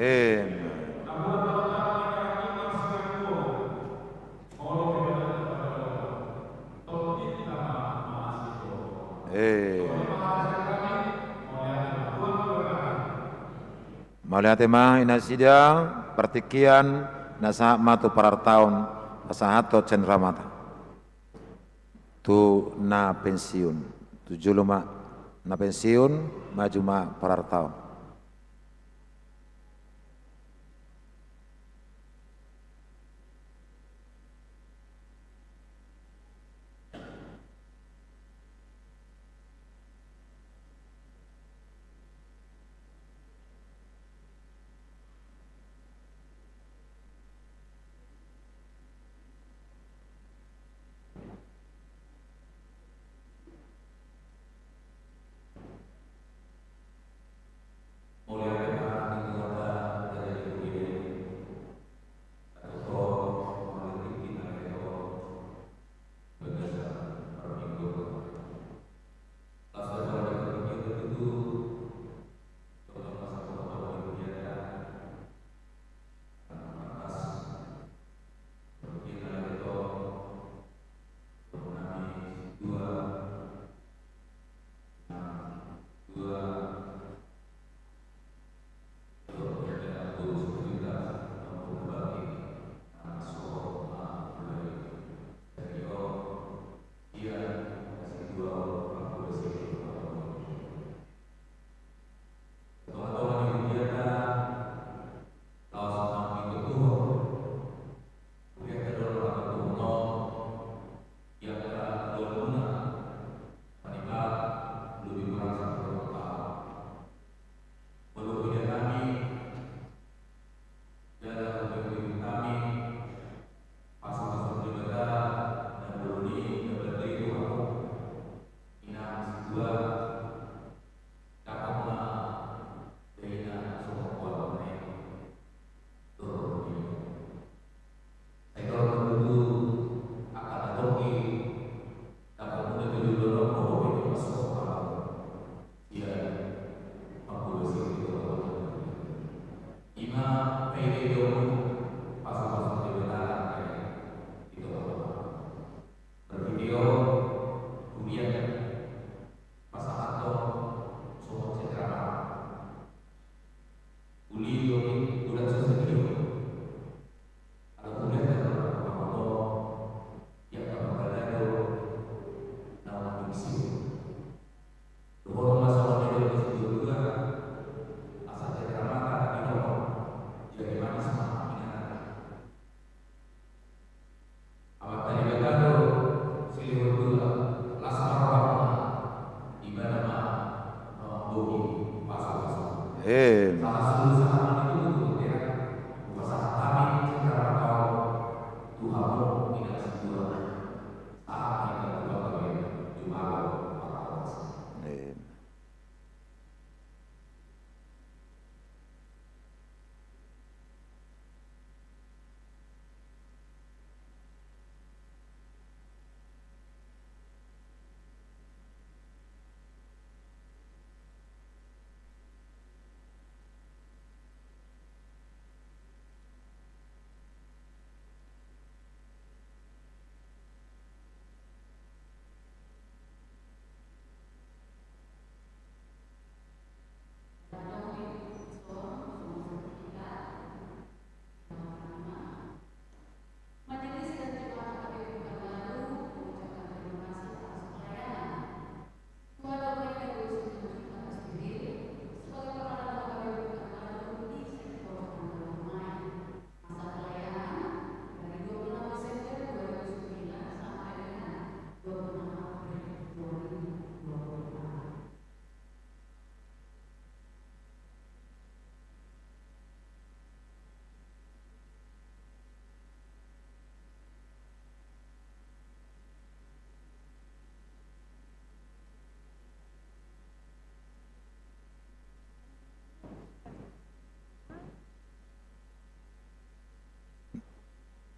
Amen. Amen. Mauliate ma di nasida, partingkian na sahat ma tu parartaon, pasahathon cenderamata tu na pensiun. Tu jolo ma na pensiun, maju ma parartaon.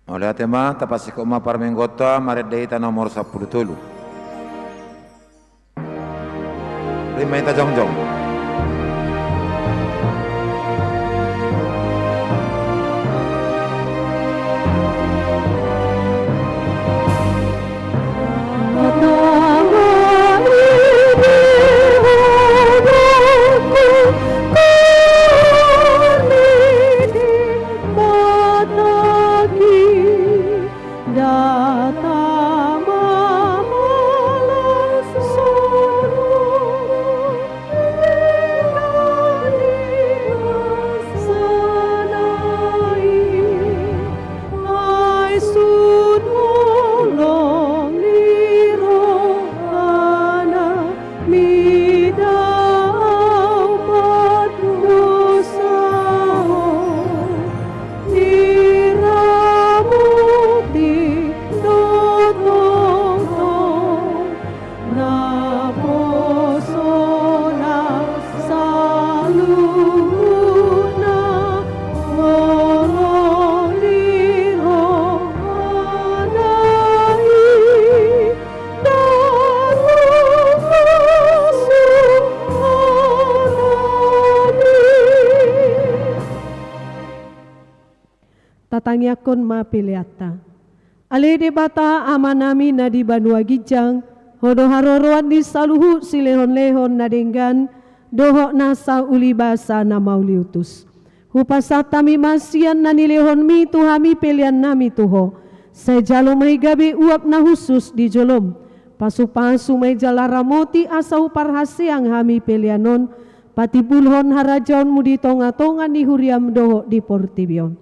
Mauliate ma, tapasingkop ma parmingguonta, marende hita nomor sampulu tolu. Rima hita jongjong. Tangiangkon ma peleanta. Ale Debata Amanami na di banua ginjang, Ho do haroroan ni saluhut silehonlehon na denggan dohot nasa ulibasa na mauliutus. Hupasahat hami ma sian na nilehonMi tu hami peleannami tu Ho. Sai jalo ma i gabe uap na hushus di joloM. Pasupasu ma i jala ramoti asa huparhaseang hami pelean on patimbulhon harajaonMu di tongatonga ni huriaM dohot di portibi on.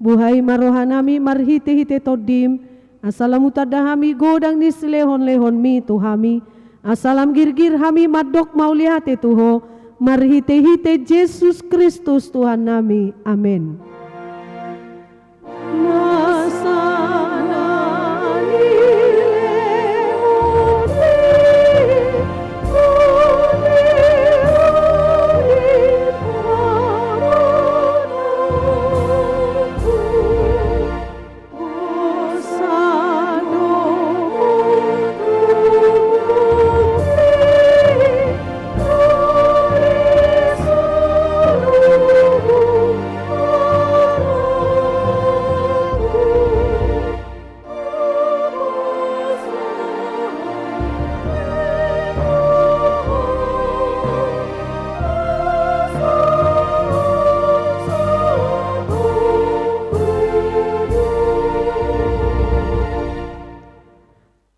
Buhai ma rohanami marhitehite TondiM, asa lam hutanda hami godang ni silehonlehonMi tu hami, asa lam girgir hami mandok mauliate tu Ho, marhitehite Jesus Kristus Tuhannami. Amen.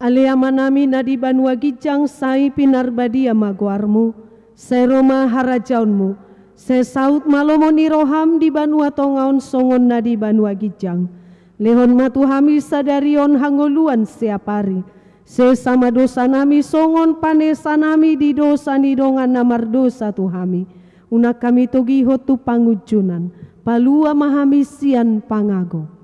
Ale Amanami na di banua ginjang, sai pinarbadia ma goarMu, sai ro ma harajaonMu, sai saut ma lomo ni rohaM di banua tonga on songon na di banua ginjang. Lehon ma tu hami sadari on hangoluan siapari. Sesa ma dosanami songon panesanami di dosa ni dongan na mardosa tu hami. Unang hami togihon tu pangunjunan. Palua ma hami sian pangago.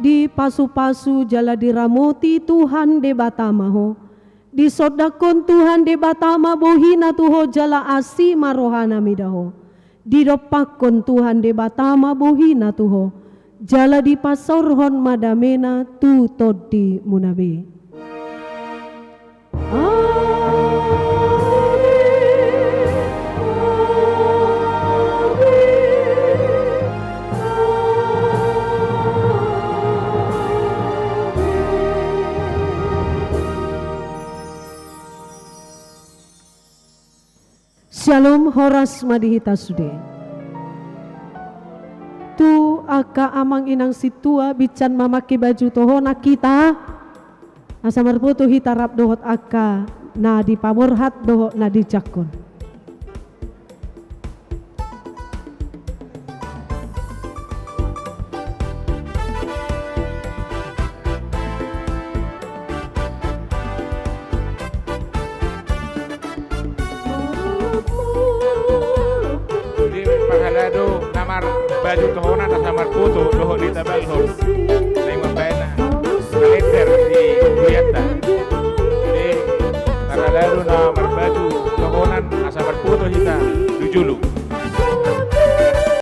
Dipasupasu jala diramoti Tuhan Debata ma ho. Disondangkon Tuhan Debata ma bohiNa tu ho jala asi ma rohaNa mida ho. Didompakkon Tuhan Debata ma bohiNa tu ho, jala dipasaorhon ma dameNa tu tondimuna be. Amen. Syalom, horas ma di hita sude. Tu angka amang inang sintua, binsan mamangke baju tohonan hita, asa marpoto hita rap dohot angka na dipaborhat dohot na dijangkon. Jadi, parhalado na marbaju tohonan asa marpoto dohot ditabalhon. Na i mambaen kalender di hurianta. Jadi, parhalado na marbaju tohonan asa marpoto hita tu jolo.